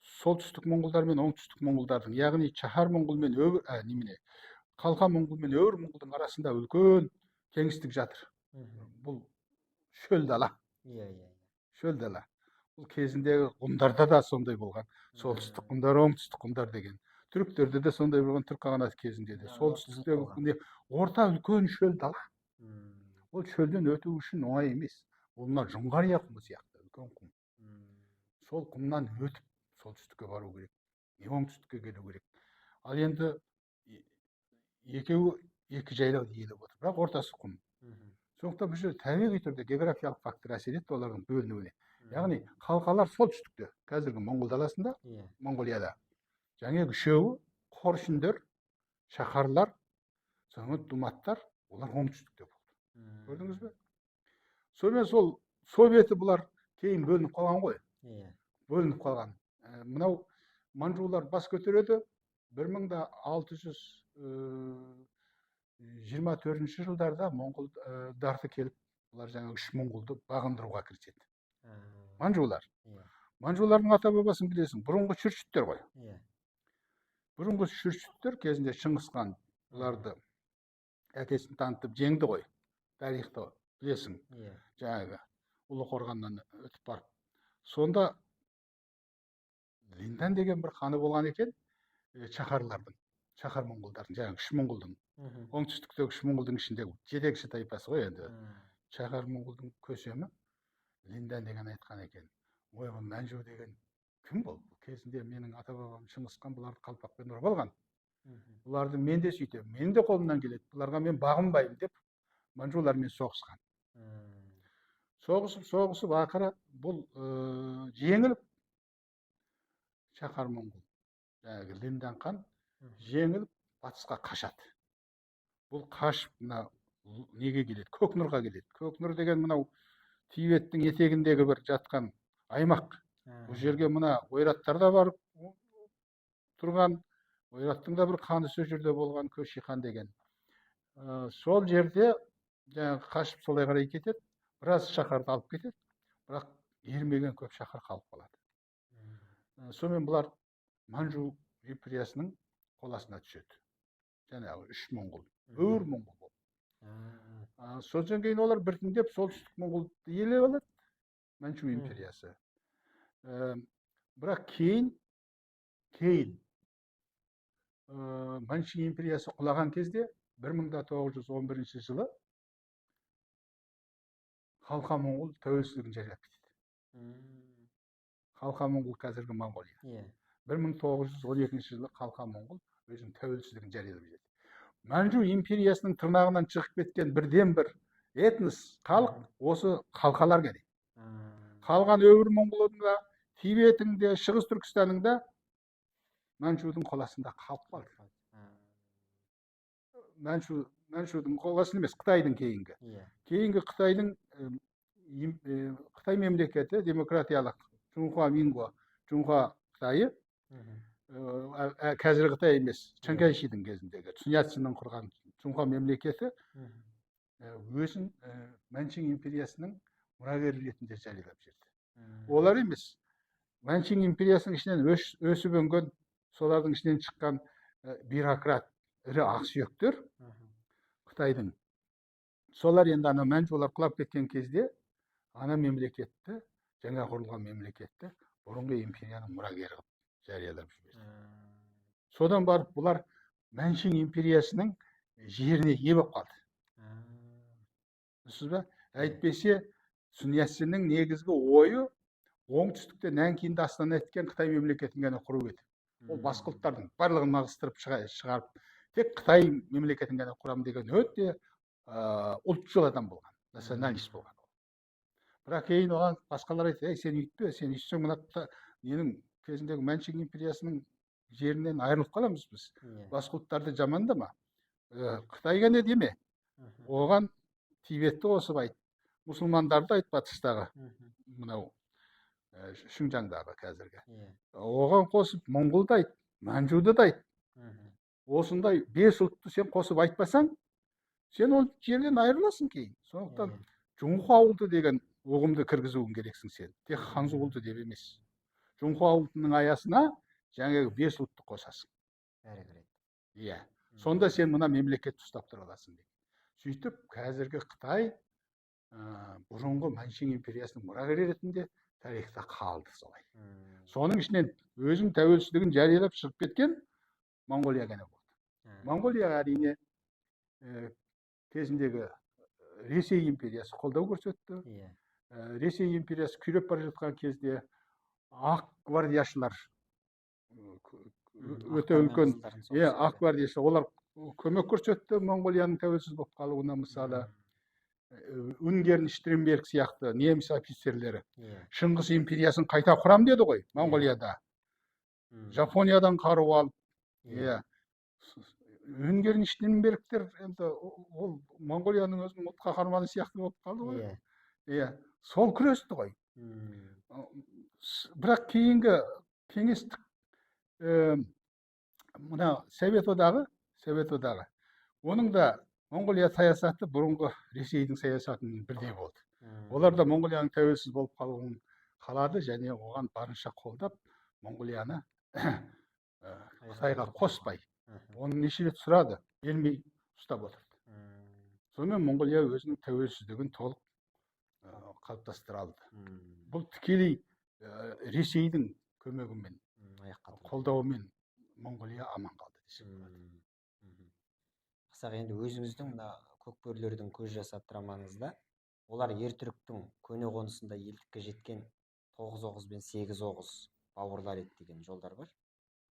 солтүстік моңғолдар мен оңтүстік моңғолдардың, яғни чахар моңғол мен өбір, немене, қалқа моңғол мен өбір моңғолдың арасында үлкен кеңістік жатыр. Бұл шөл дала. иә иә Шөл дала. Бұл кезіндегі ғұндарда да сондай болған: солтүстік ғұндар, оңтүстік ғұндар деген. Түріктерде де сондай болған, түрік қағанаты кезінде де. Иә, солтүстіктегі қалған. Не, орта үлкен шөл дала. Ол шөлден өту үшін оңай емес. Ол мына Жоңғария құмы сияқты үлкен құм. Сол құмнан өтіп солтүстікке бару керек не оңтүстікке келу керек. Ал енді екеуі екі жайлауды иелеп отыр, бірақ ортасы құм. Сондықтан бұл жерде табиғи түрде географиялық фактор әсер етті олардың бөлінуіне. Яғни қалқалар солтүстікте, қазіргі моңғол даласында, Моңғолияда. Жаңағы үшеуі, қоршындар, шахарлар, содан думаттар, олар оңтүстікте болды. Көрдіңіз бе? Сонымен сол советі бұлар кейін бөлініп қалған ғой. Иә. Бөлініп қалған. Мынау Манжулар бас көтереді. 1624 жылдарда моңғолдарды келіп, бұлар жаңағы үш моңғолды бағындыруға кіріседі. Манжулар. Манжулардың ата бабасын білесің, бұрынғы шүршіттер ғой. Бұрынғы шүршіттер кезінде Шыңғыс хан бұларды әкесін танытып жеңді ғой. Тарихты білесің. Жаңағы Ұлы Қорғаннан өтіп барып. Сонда Линдан деген бір ханы болған екен, чахарлардың, чахар моңғолдардың, жаңағы үш моңғолдың, оңтүстіктегі үш моңғолдың ішіндегі жетекші тайпасы ғой енді. Чахар моңғолдың көсемі Линдан деген айтқан екен: «Ой, бұл Мәнжу деген кім бұл? Кезінде менің ата бабам Шыңғыс хан бұларды қалпақпен ұрып алған. Бұларды мен де сөйтемін, менің де қолымнан келеді, бұларға мен бағынбаймын», — деп манжулармен соғысқан. Соғысып, соғысып, ақыры бұл жеңіліп, шахар моңғол, жаңағы Линдан хан жеңіліп, батысқа қашады. Бұл қашып, мына неге келеді? Көкнұрға келеді. Көкнұр деген мынау Тибеттің етегіндегі бір жатқан аймақ. Бұл жерге мына ойраттар да барып тұрған, ойраттың да бір ханы сол жерде болған, Көши хан деген. Сол жерде жаңағы қашып, солай қарай кетеді. Біраз шаһарды алып кетеді, бірақ ермеген көп шаһар қалып қалады. Сонымен бұлар Манжу империясының қол астына түседі, жаңағы үш моңғол, өр моңғол болып. Содан кейін олар біртіндеп солтүстік моңғолды иелеп алады, Манчжу империясы. Бірақ кейін Манчжу империясы құлаған кезде, 1911 жылы Халқа моңғол тәуелсіздігін жариялап кетеді. Халқа моңғол — қазіргі Моңғолия. 1912 жылы Халқа моңғол өзінің тәуелсіздігін жариялап жіберді. Манжу империясының тырнағынан шығып кеткен бірден бір этнос, халық осы халқалар керек. Қалған өмір моңғолдың да, Тибеттің де, Шығыс Түркістанның да Манчжудың қол астында қалып қалды. Манчжудың қол астында емес, Қытайдың кейінгі. Кейінгі Қытайдың Қытай мемлекеті, демократиялық Чунхуа Минго, Чунхуа Қытайы, қазіргі Қытай емес, Чан Кайшидің кезіндегі Сунь Ятсеннің құрған Чунхуа мемлекеті өзін Маньчжун империясының мұрагері ретінде жариялап жіберді. Олар емес, Маньчжун империясының ішінен өсіп өнген, солардың ішінен шыққан бюрократ, ірі ақсүйектер Қытайдың. Солар енді ана маньчжулар құлап кеткен кезде ана мемлекетті, жаңа құрылған мемлекетті бұрынғы империяның мұрагері қылып жариялап жіберді. Содан барып бұлар Маньчжун империясының жеріне ие болып қалды. Түсінесіз ба? Әйтпесе Сунь Ятсеннің негізгі ойы оңтүстікте Нәнкинді астана еткен Қытай мемлекетін ғана құру еді. Ол басқа ұлттардың барлығын ығыстырып шығарып, тек Қытай мемлекетін ғана құрамын деген өте ұлтшыл адам болған, националист болған. Бірақ кейін оған басқалар айтты: «Ей, сен өйтпе, сен өйтсең, мына ненің, кезіндегі Маньчжун империясының жерінен айырылып қаламыз біз. Басқа ұлттарды жамандама. Қытай ғана деме, оған Тибетті қосып айт, мұсылмандарды айт, батыстағы мынау Шыңжаңдағы қазіргі, оған қосып моңғолды айт, манжуды да айт. Осындай бес ұлтты сен қосып айтпасаң, сен ол жерден айырыласың кейін. Сондықтан Жуңхуа ұлты деген ұғымды кіргізуің керексің сен, тек ханзу ұлты деп емес. Жуңхуа ұлтының аясына жаңағы бес ұлтты қосасың». Бәрі кіреді. Иә, сонда сен мына мемлекетті ұстап тұра аласың деген. Сөйтіп қазіргі Қытай бұрынғы Маньчжун империясының мұрагері ретінде тарихта қалды солай. Соның ішінен өзінің тәуелсіздігін жариялап шығып кеткен Моңғолия ғана болды. Моңғолия, әрине, кезіндегі Ресей империясы қолдау көрсетті. Ресей империясы күйреп бара жатқан кезде ақ гвардияшылар өте Ақтар мен үлкен қызылдардың иә, соғысы ақ еді. гвардияшы, олар көмек көрсетті Моңғолияның тәуелсіз болып қалуына. Мысалы, Унгерн, Штернберг сияқты неміс офицерлері Шыңғыс империясын қайта құрам деді ғой Моңғолияда, Жапониядан қару алып. Иә, Унгерн, Штернбергтер енді ол Моңғолияның өзінің ұлт қаһарманы сияқты болып қалды ғой. Иә, сол күресті ғой. Бірақ кейінгі кеңестік Мына Совет одағы, Совет одағы. Оның да Моңғолия саясаты бұрынғы Ресейдің саясатымен бірдей болды. Олар да Моңғолияның тәуелсіз болып қалуын қалады және оған барынша қолдап, Моңғолияны Қытайға қоспай, оны неше рет сұрады, бермей ұстап отырды. Сонымен Моңғолия өзінің тәуелсіздігін толық қалыптастыра алды. Бұл тікелей Ресейдің көмегімен, қолдауымен Моңғолия аман қалды десек болады. Ақсақ, енді өзіңіздің мына «Көкбөрілердің көз жасы» атты романыңызда олар ер түріктің көне қонысында елдікке жеткен тоғыз оғыз бен сегіз оғыз бауырлар еді деген жолдар бар.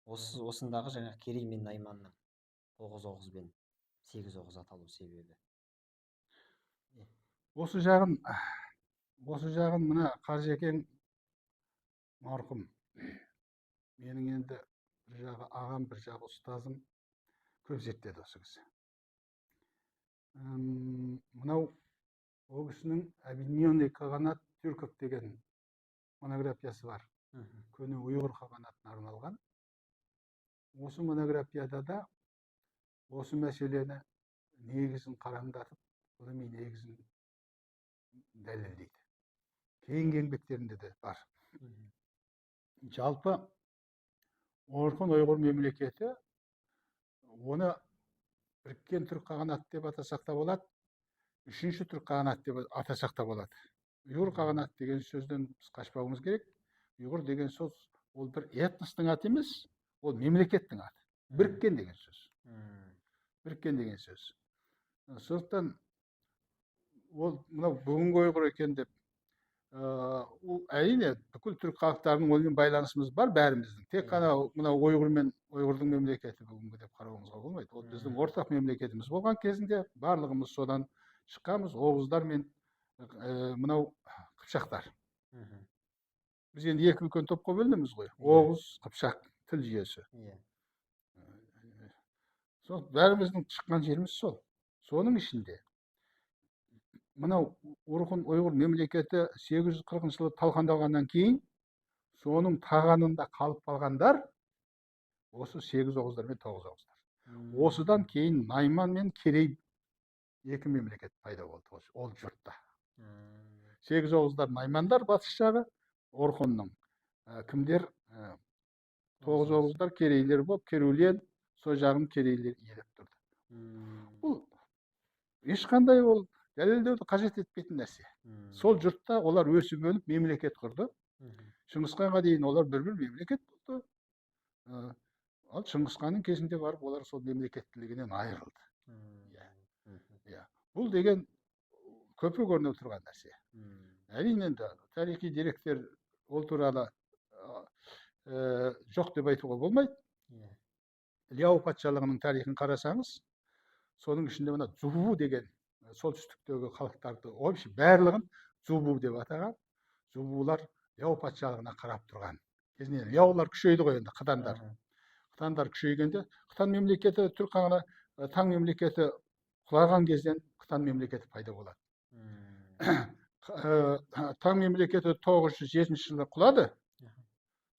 Осы осындағы жаңағы Керей мен Найманның тоғыз оғыз бен сегіз оғыз аталу себебі? Осы жағын мына Қаржекең марқұм, менің енді бір жағы ағам, бір жағы ұстазым, көп зерттеді осы кісі. Мынау ол кісінің «Объединенный каганат тюрков» деген монографиясы бар, көне ұйғыр қағанатына арналған. Осы монографияда да осы мәселені негізін қараңдатып, ғылыми негізін дәлелдейді. Кейінгі еңбектерінде де бар. Жалпы Орхон Ұйғыр мемлекеті, оны біріккен түрік қағанаты деп атасақ та болады, үшінші түрік қағанаты деп атасақ та болады. Ұйғыр қағанаты деген сөзден біз қашпауымыз керек. Ұйғыр деген сөз ол бір этностың аты емес, ол мемлекеттің аты. Біріккен деген сөз, біріккен деген сөз. Сондықтан ол мынау бүгінгі ұйғыр екен деп, ол әрине бүкіл түрік халықтарының онымен байланысымыз бар бәріміздің. Тек қана мынау ұйғыр мен ұйғырдың мемлекеті бүгінгі деп қарауымызға болмайды. Ол біздің ортақ мемлекетіміз болған кезінде, барлығымыз содан шыққанбыз, оғыздар мен мынау қыпшақтар. Біз енді екі үлкен топқа бөлінеміз ғой: оғыз, қыпшақ тіл жүйесі. Сол бәріміздің шыққан жеріміз сол. Соның ішінде мынау Орхон Ұйғыр мемлекеті 840 жылы талқандалғаннан кейін соның тағанында қалып қалғандар осы сегіз оғыздар мен тоғыз оғыздар. Осыдан кейін Найман мен Керей екі мемлекет пайда болды ол жұртта. Сегіз оғыздар наймандар, батыс жағы Орхонның, кімдер, тоғыз оғыздар керейлер болып, Керулен, сол жағын керейлер иелеп тұрды. Бұл ешқандай ол дәлелдеуді қажет етпейтін нәрсе. Сол жұртта олар өсіп өніп мемлекет құрды. Шыңғысханға дейін олар бір бір мемлекет болды. Ал Шыңғысханның кезінде барып олар сол мемлекеттілігінен айырылды. Иә, бұл деген көпе көрініп тұрған нәрсе. Әрине, енді тарихи деректер ол туралы жоқ деп айтуға болмайды. Ляо патшалығының тарихын қарасаңыз, соның ішінде мына Зубу деген солтүстіктегі халықтарды, вообще барлығын Зубу деп атаған. Зубулар Ляо патшалығына қарап тұрған кезінде ляолар күшейді ғой енді, қытандар. Қытандар күшейгенде Қытан мемлекеті, түрік қағана, Таң мемлекеті құлаған кезден Қытан мемлекеті пайда болады. Таң мемлекеті 907 жылы құлады.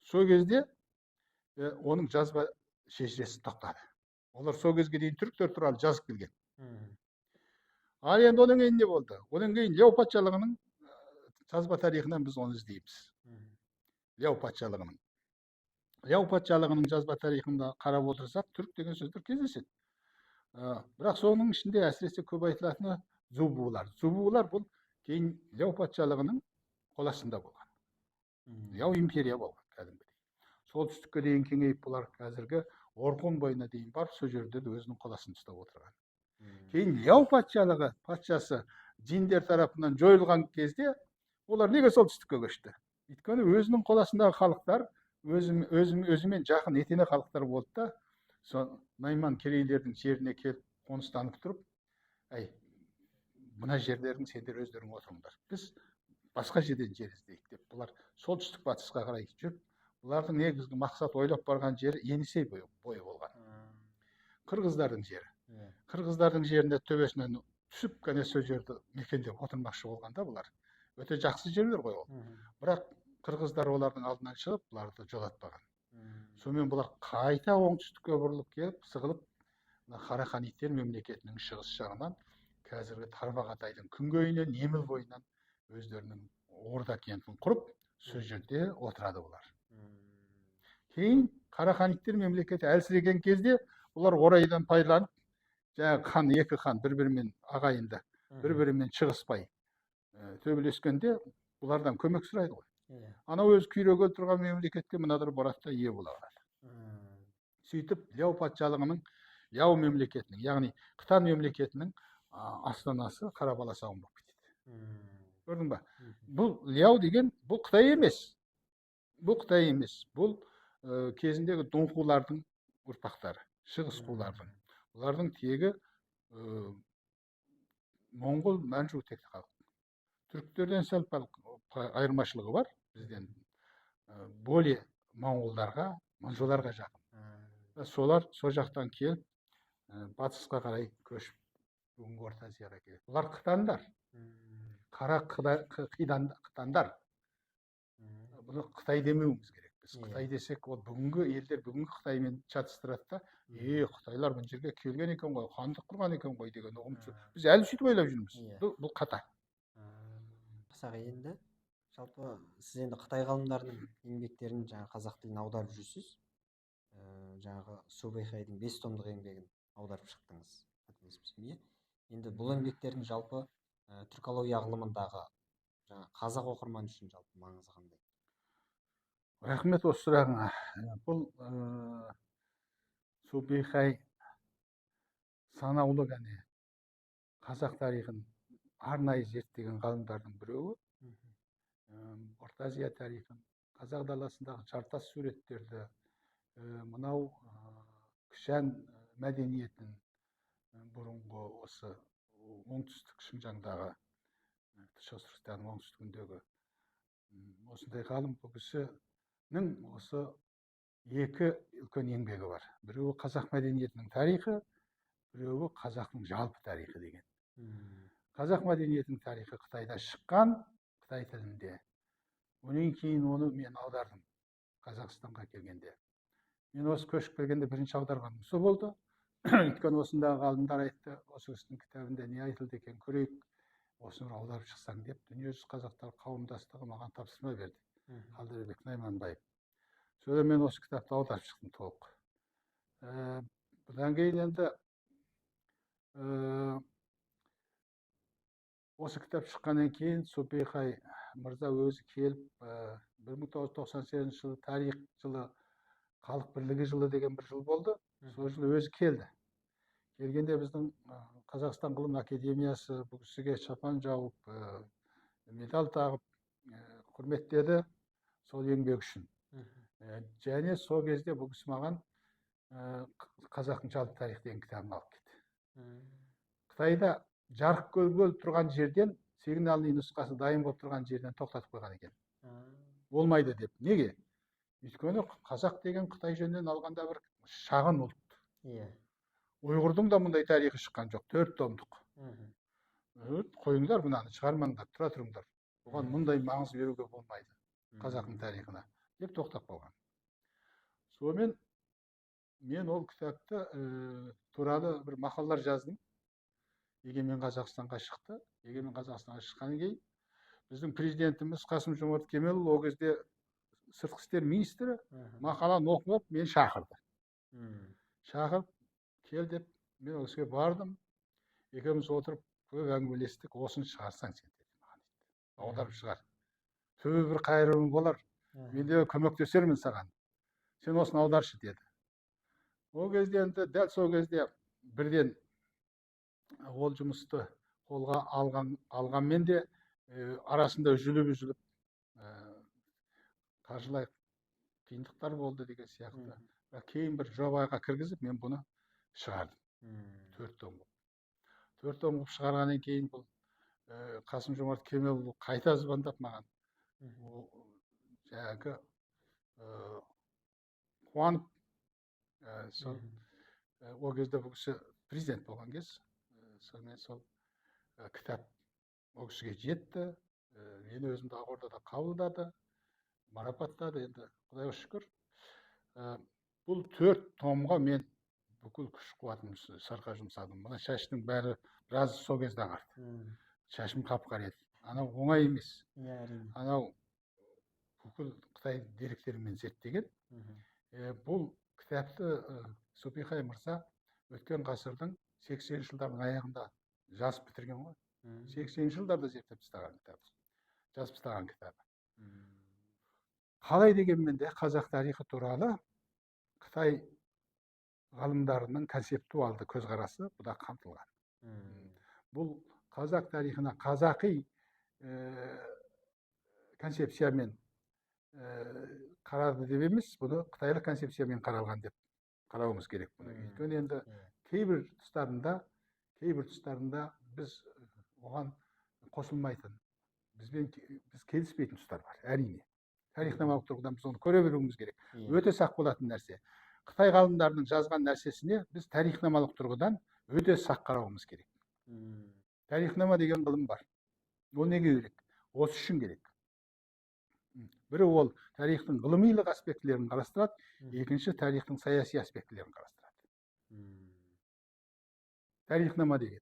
Сол кезде оның жазба шежіресі тоқтады. Олар сол кезге дейін түріктер туралы жазып келген. Ал енді одан кейін не болды? Одан кейін Ляо патшалығының жазба тарихынан біз оны іздейміз. Ляо патшалығының жазба тарихында қарап отырсақ, түрік деген сөздер кездеседі. Бірақ соның ішінде әсіресе көп айтылатыны зубулар. Зубулар бұл кейін Ляо патшалығының қол астында болған. Ляо империя болған кәдімгідей. Солтүстікке дейін кеңейіп, бұлар қазіргі Орхон бойына дейін барып, сол жерде де өзінің қол астында ұстап отырған. Кейін Ляо патшалығы патшасы джиндер тарапынан жойылған кезде олар неге солтүстікке көшті? Өйткені өзінің қол астындағы халықтар өзімен жақын етене халықтар болды да, сол найман керейлердің жеріне келіп қоныстанып тұрып, әй, мына жерлерің сендер өздерің отырыңдар, біз басқа жерден жер іздейік деп, бұлар солтүстік батысқа қарай жүріп, бұлардың негізгі мақсат ойлап барған жері Енисей бойы болған, қырғыздардың жері. Қырғыздардың жеріне төбесінен түсіп, кәне, сол жерді мекендеп отырмақшы болған да. Бұлар өте жақсы жерлер ғой ол. Бірақ қырғыздар олардың алдынан шығып, бұларды жолатпаған. Сонымен бұлар қайта оңтүстікке бұрылып келіп, сығылып, мына Қараханидтер мемлекетінің шығыс жағынан, қазіргі Тарбағатайдың күнгейінен, Неміл бойынан өздерінің орда кентін құрып, сол жерде отырады бұлар. Кейін Қараханидтер мемлекеті әлсіреген кезде бұлар орайдан пайдаланып, жаңағы хан, екі хан бір-бірімен ағайынды, бір-бірімен шығыспай төбелескенде бұлардан көмек сұрайды ғой. Анау өзі күйрегелі тұрған мемлекетке мыналар барады да ие бола алады. Сөйтіп Ляо патшалығының, Ляо мемлекетінің, яғни Қытай мемлекетінің астанасы Қарабаласағұн болып кетеді. Көрдің ба? Бұл Ляо деген бұл Қытай емес. Бұл Қытай емес. Бұл кезіндегі дұңхулардың ұрпақтары, шығыс қулардың. Бұлардың тегі моңғол, мәнжу текті халық. Түріктерден сәл пәл айырмашылығы бар бізден. Более моңғолдарға, манжуларға жақын. Солар сол жақтан келіп, батысқа қарай көшіп, бүгінгі Орта Азияға келеді. Бұлар қытандар. Қара қидандар. Бұны Қытай демеуіміз керек. Біз Қытай десек, ол бүгінгі елдер бүгінгі Қытаймен шатыстырады да, қытайлар мына жерге келген екен ғой, хандық құрған екен ғой деген ұғым. Біз әлі сөйтіп ойлап жүрміз. Бұл қата. Жақсы, енді жалпы сіз енді қытай ғалымдарының еңбектерін жаңа қазақ тіліне аударып жүрсіз. Жаңағы Су Бэйхайдың 5 томдық еңбегін аударып шықтыңыз, қателеспесем, иә? Енді бұл еңбектердің жалпы түркология ғылымындағы жаңа қазақ оқырманы үшін жалпы маңызы қандай? Рахмет осы сұрағыңа. Бұл Су Бэйхай санаулы ғана қазақ тарихын арнайы зерттеген ғалымдардың біреуі. Орта Азия тарихын, қазақ даласындағы жартас суреттерді, мынау Күшән мәдениетін, бұрынғы осы оңтүстік Шыңжаңдағы, Шығыс Түркістанның оңтүстігіндегі осындай ғалым. Бұл кісінің осы екі үлкен еңбегі бар. Біреуі қазақ мәдениетінің тарихы, біреуі қазақтың жалпы тарихы деген. Қазақ мәдениетінің тарихы Қытайда шыққан, қытай тілінде. Одан кейін оны мен аудардым Қазақстанға келгенде. Мен осы көшіп келгенде бірінші аударғаным сол болды. Өйткені осындағы ғалымдар айтты, осы кісінің кітабында не айтылды екен, көрейік, осыны бір аударып шықсаң деп. Дүниежүзі қазақтар қауымдастығы маған тапсырма берді. Қалдырбек Найманбаев. Содан мен осы кітапты аударып шықтым толық. Бұдан кейін енді осы кітап шыққаннан кейін Су Бэйхай мырза өзі келіп, 1998 жылы тарих жылы, халық бірлігі жылы деген бір жыл болды. Сол жылы өзі келді. Келгенде біздің Қазақстан ғылым академиясы бұл кісіге шапан жауып, медаль тағып, құрметтеді сол еңбек үшін. Және сол кезде бұл кісі маған қазақтың жалпы тарихы деген кітабын алып кетті. Қытайда жарық көргелі тұрған жерден, сигнальный нұсқасы дайын болып тұрған жерден тоқтатып қойған екен. Болмайды деп. Неге? Өйткені қазақ деген қытай жөнінен алғанда бір шағын ұлт. Ұйғырдың да мұндай тарихы шыққан жоқ, 4 томдық. Қойыңдар мынаны, шығармаңдар, тұра тұрыңдар. Бұған мұндай маңыз беруге болмайды қазақтың тарихына деп тоқтап қалған. Сонымен мен ол кітапты туралы бір мақалалар жаздым. Егемен Қазақстанға шықты. Егемен Қазақстанға шыққаннан кейін біздің президентіміз Қасым Жомарт Кемелұлы, ол кезде сыртқы істер министрі, мақаланы оқып алып, мені шақырды. Шақырып, кел деп, мен ол кісіге бардым. Екеуміз отырып көп әңгімелестік. Осыны шығарсаң сен деді маған, дейді. Аударып шығар. Түбі бір қайырымы болар. Мен де көмектесермін саған. Сен осыны аударшы деді. Ол кезде енді дәл сол кезде бірден ол жұмысты қолға алғанмен де арасында үзіліп-үзіліп қаржылай қиындықтар болды деген сияқты. Бірақ кейін бір жобаға кіргізіп, мен бұны шығардым. 4 том қылып. 4 том қылып шығарғаннан кейін бұл Қасым Жомарт Кемелұлы қайта звондап маған, жаңағы қуанып, сол ол кезде бұл кісі президент болған кез, сонымен сол кітап ол кісіге жетті. Мен өзімді Ақордада қабылдады, марапаттады. Енді Құдайға шүкір. Бұл 4 томға мен бүкіл күш қуатымды сарқа жұмсадым. Мына шаштың бәрі біраз сол кезде ағарды. Шашым қап-қара еді. Анау оңай емес. Иә, әрине. Анау бүкіл Қытай деректерімен зерттеген. Бұл кітапты Супихай мырза өткен ғасырдың 80 жылдардың аяғында жазып бітірген ғой. 80 жылдарда зерттеп тастаған кітап. Жазып тастаған кітабы. Қалай дегенмен де қазақ тарихы туралы Қытай ғалымдарының концептуалды көзқарасы бұда қамтылған. Бұл қазақ тарихына қазақи концепциямен қарады деп емес, бұны қытайлық концепциямен қаралған деп қарауымыз керек бұны. Өйткені енді кейбір тұстарында біз оған қосылмайтын, біз келіспейтін тұстар бар, әрине. Тарихнамалық тұрғыдан біз оны көре беруіміз керек. Өте сақ болатын нәрсе. Қытай ғалымдарының жазған нәрсесіне біз тарихнамалық тұрғыдан өте сақ қарауымыз керек. Тарихнама деген ғылым бар. Ол неге керек? Осы үшін керек. Бірі ол тарихтың ғылымилық аспектілерін қарастырады, екінші тарихтың саяси аспектілерін қарастырады. Тарихнама деген.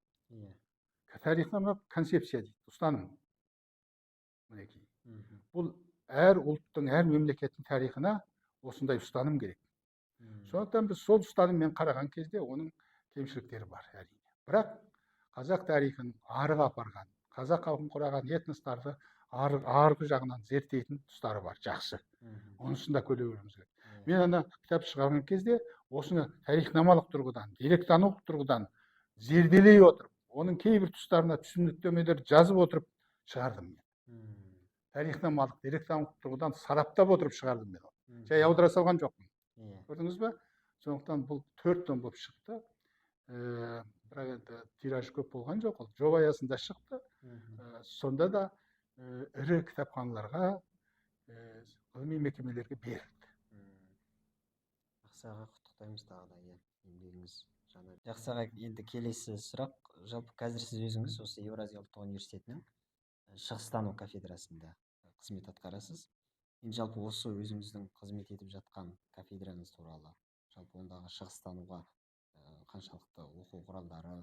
Тарихнама концепция дейді, ұстаным. Мінекей. Бұл әр ұлттың, әр мемлекеттің тарихына осындай ұстаным керек. Сондықтан біз сол ұстаныммен қараған кезде оның кемшіліктері бар, әрине. Бірақ қазақ тарихын арыға апарған, қазақ халқын құраған этностарды арғы жағынан зерттейтін тұстары бар, жақсы. Онысын да көре беруіміз керек. Мен ана кітап шығарған кезде осыны тарихнамалық тұрғыдан, деректанулық тұрғыдан зерделей отырып, оның кейбір тұстарына түсініктемелер жазып отырып шығардым мен. Тарихнамалық, деректанулық тұрғыдан сараптап отырып шығардым мен оны. Жай аудара салған жоқпын. Көрдіңіз бе? Сондықтан бұл 4 том болып шықты. Бірақ енді тираж көп болған жоқ, ол жоба аясында шықты. Сонда да ірі кітапханаларға, ғылыми мекемелерге берілді. Жақсы аға, құттықтаймыз тағы да, иә, еңбегіңіз жаны. Жақсы аға, енді келесі сұрақ. Жалпы қазір сіз өзіңіз осы Еуразия ұлттық университетінің Шығыстану кафедрасында қызмет атқарасыз. Енді жалпы осы өзіңіздің қызмет етіп жатқан кафедраңыз туралы, жалпы ондағы шығыстануға қаншалықты оқу құралдары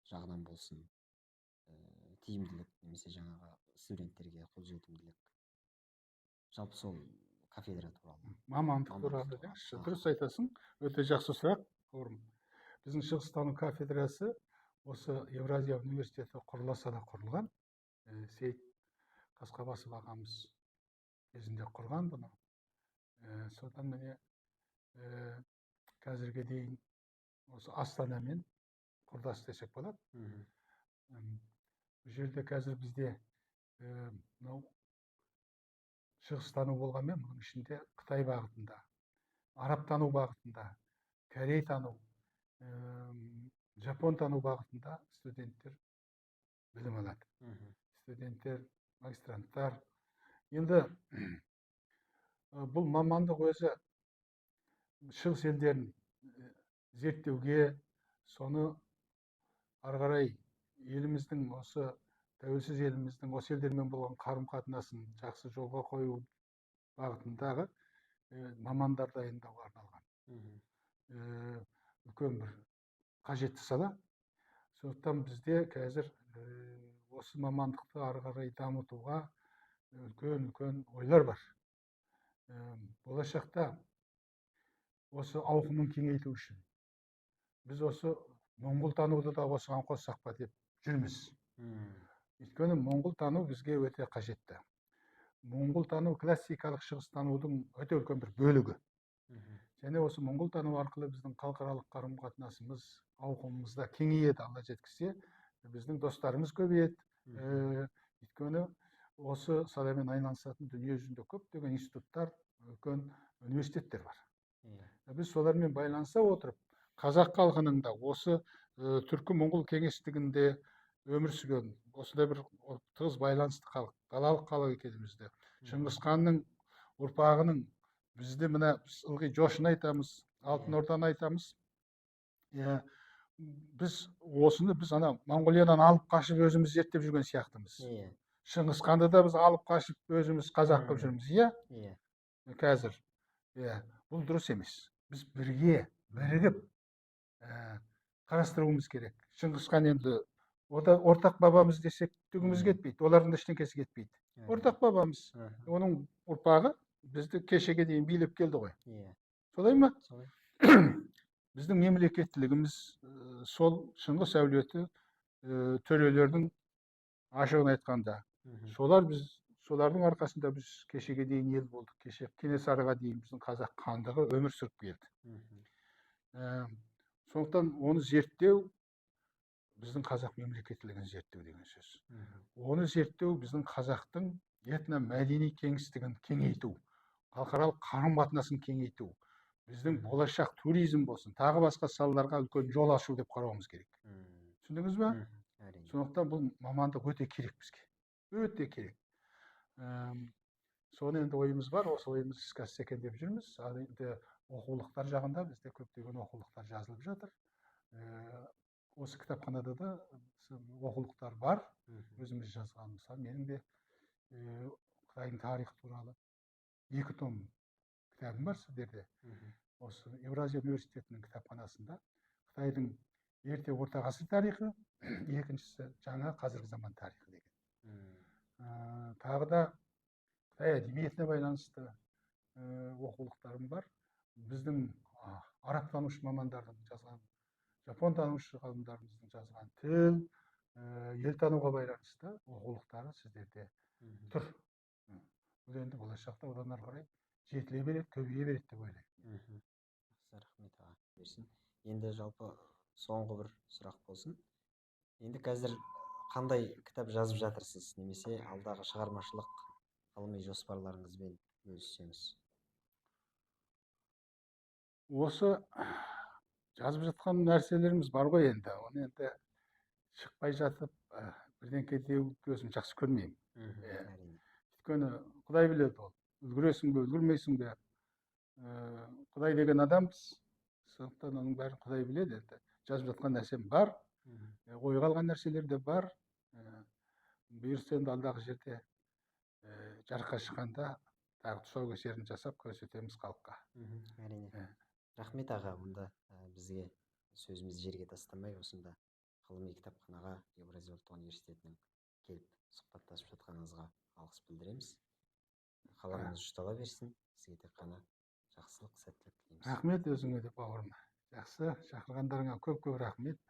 жағынан болсын, тиімділік немесе жаңағы студенттерге қолжетімділік, жалпы сол кафедра туралы. Мамандық туралы деңізші. Дұрыс айтасың, өте жақсы сұрақ, бауырым. Біздің Шығыстану кафедрасы осы Еуразия университеті құрыла сала құрылған. Сейіт Қасқабасов ағамыз кезінде құрған бұны. Содан міне қазірге дейін осы Астанамен құрдас десек болады. Бұл жерде қазір бізде мынау шығыстану болғанмен, бұның ішінде Қытай бағытында, арабтану бағытында, корейтану, жапонтану бағытында студенттер білім алады. Студенттер, магистранттар. Енді бұл мамандық өзі шығыс елдерін зерттеуге, соны ары қарай еліміздің, осы тәуелсіз еліміздің осы елдермен болған қарым-қатынасын жақсы жолға қою бағытындағы мамандар дайындауға арналған. Үлкен бір қажетті сала. Сондықтан бізде қазір осы мамандықты ары қарай дамытуға үлкен-үлкен ойлар бар. Болашақта осы ауқымын кеңейту үшін біз осы моңғолтануды да осыған қоссақ па деп жүрміз. Өйткені моңғолтану бізге өте қажетті. Моңғолтану классикалық шығыстанудың өте үлкен бір бөлігі. Және осы моңғолтану арқылы біздің халықаралық қарым-қатынасымыз, ауқымымыз да кеңейеді, Алла жеткізсе, біздің достарымыз көбейеді. Өйткені осы саламен айналысатын дүние жүзінде көптеген институттар, үлкен университеттер бар. Біз солармен байланыса отырып, қазақ халқының да осы түркі моңғол кеңестігінде өмір сүрген осындай бір тығыз байланысты халық, далалық халық екенімізді, Шыңғыс ханның ұрпағының бізде мына біз ылғи Жошыны айтамыз, Алтын Орданы айтамыз. Біз осыны біз ана Моңғолиядан алып қашып өзіміз зерттеп жүрген сияқтымыз. Шыңғыс ханды да біз алып қашып өзіміз қазақ қылып жүрміз, иә? Қазір. Бұл дұрыс емес. Біз бірге бірігіп қарастыруымыз керек. Шыңғыс хан енді ортақ бабамыз десек, түгіміз кетпейді, олардың да ештеңкесі кетпейді. Ортақ бабамыз, оның ұрпағы бізді кешеге дейін билеп келді ғой. Иә. Солай ма? Солай. Біздің мемлекеттілігіміз сол Шыңғыс әулеті төрелердің, ашығын айтқанда, солар, біз солардың арқасында біз кешеге дейін ел болдық. Кеше Кенесарыға дейін біздің қазақ хандығы өмір сүріп келді. Сондықтан оны зерттеу — біздің қазақ мемлекеттілігін зерттеу деген сөз. Оны зерттеу — біздің қазақтың этномәдени кеңістігін кеңейту, халықаралық қарым қатынасын кеңейту, біздің болашақ туризм болсын, тағы басқа салаларға үлкен жол ашу деп қарауымыз керек. Түсіндіңіз ба? Әрине. Сондықтан бұл мамандық өте керек бізге, өте керек. Соны енді ойымыз бар, осы ойымыз іске асса екен деп жүрміз. Ал енді оқулықтар жағында бізде көптеген оқулықтар жазылып жатыр. Осы кітапханада да оқулықтар бар, өзіміз жазған. Мысалы, менің де Қытайдың тарихы туралы 2 том кітабым бар сіздерде. Осы Еуразия университетінің кітапханасында Қытайдың ерте орта ғасыр тарихы, екіншісі жаңа қазіргі заман тарихы деген. Тағы да Қытай әдебиетіне байланысты оқулықтарым бар. Біздің арабтанушы мамандардың жазған, жапонтанушы ғалымдарымыздың жазған тіл, елтануға байланысты оқулықтары сіздерде тұр. Бұл енді болашақта одан ары қарай жетіле береді, көбейе береді деп ойлаймын. Жақсы, рахмет, аға, берсін. Енді жалпы соңғы бір сұрақ болсын. Енді қазір қандай кітап жазып жатырсыз немесе алдағы шығармашылық ғылыми жоспарларыңызбен бөліссеңіз? Осы жазып жатқан нәрселеріміз бар ғой енді. Оны енді шықпай жатып бірдеңке деуді өзім жақсы көрмеймін. Әрине. Өйткені Құдай біледі, ол үлгересің бе, үлгермейсің бе. Құдай деген адамбыз, сондықтан оның бәрін Құдай біледі. Енді жазып жатқан нәрсем бар, ойға алған нәрселер де бар. Бұйырса, енді алдағы жерде жарыққа шыққанда тағы тұсаукесерін жасап көрсетеміз халыққа. Әрине. Рахмет, аға. Онда бізге сөзімізді жерге тастамай, осында ғылыми кітапханаға, Еуразия ұлттық университетінің келіп сұхбаттасып жатқаныңызға алғыс білдіреміз. Қаламыңыз ұштала берсін, сізге тек қана жақсылық, сәттілік тілейміз. Рахмет өзіңе де, бауырым. Жақсы, шақырғандарыңа көп көп рахмет.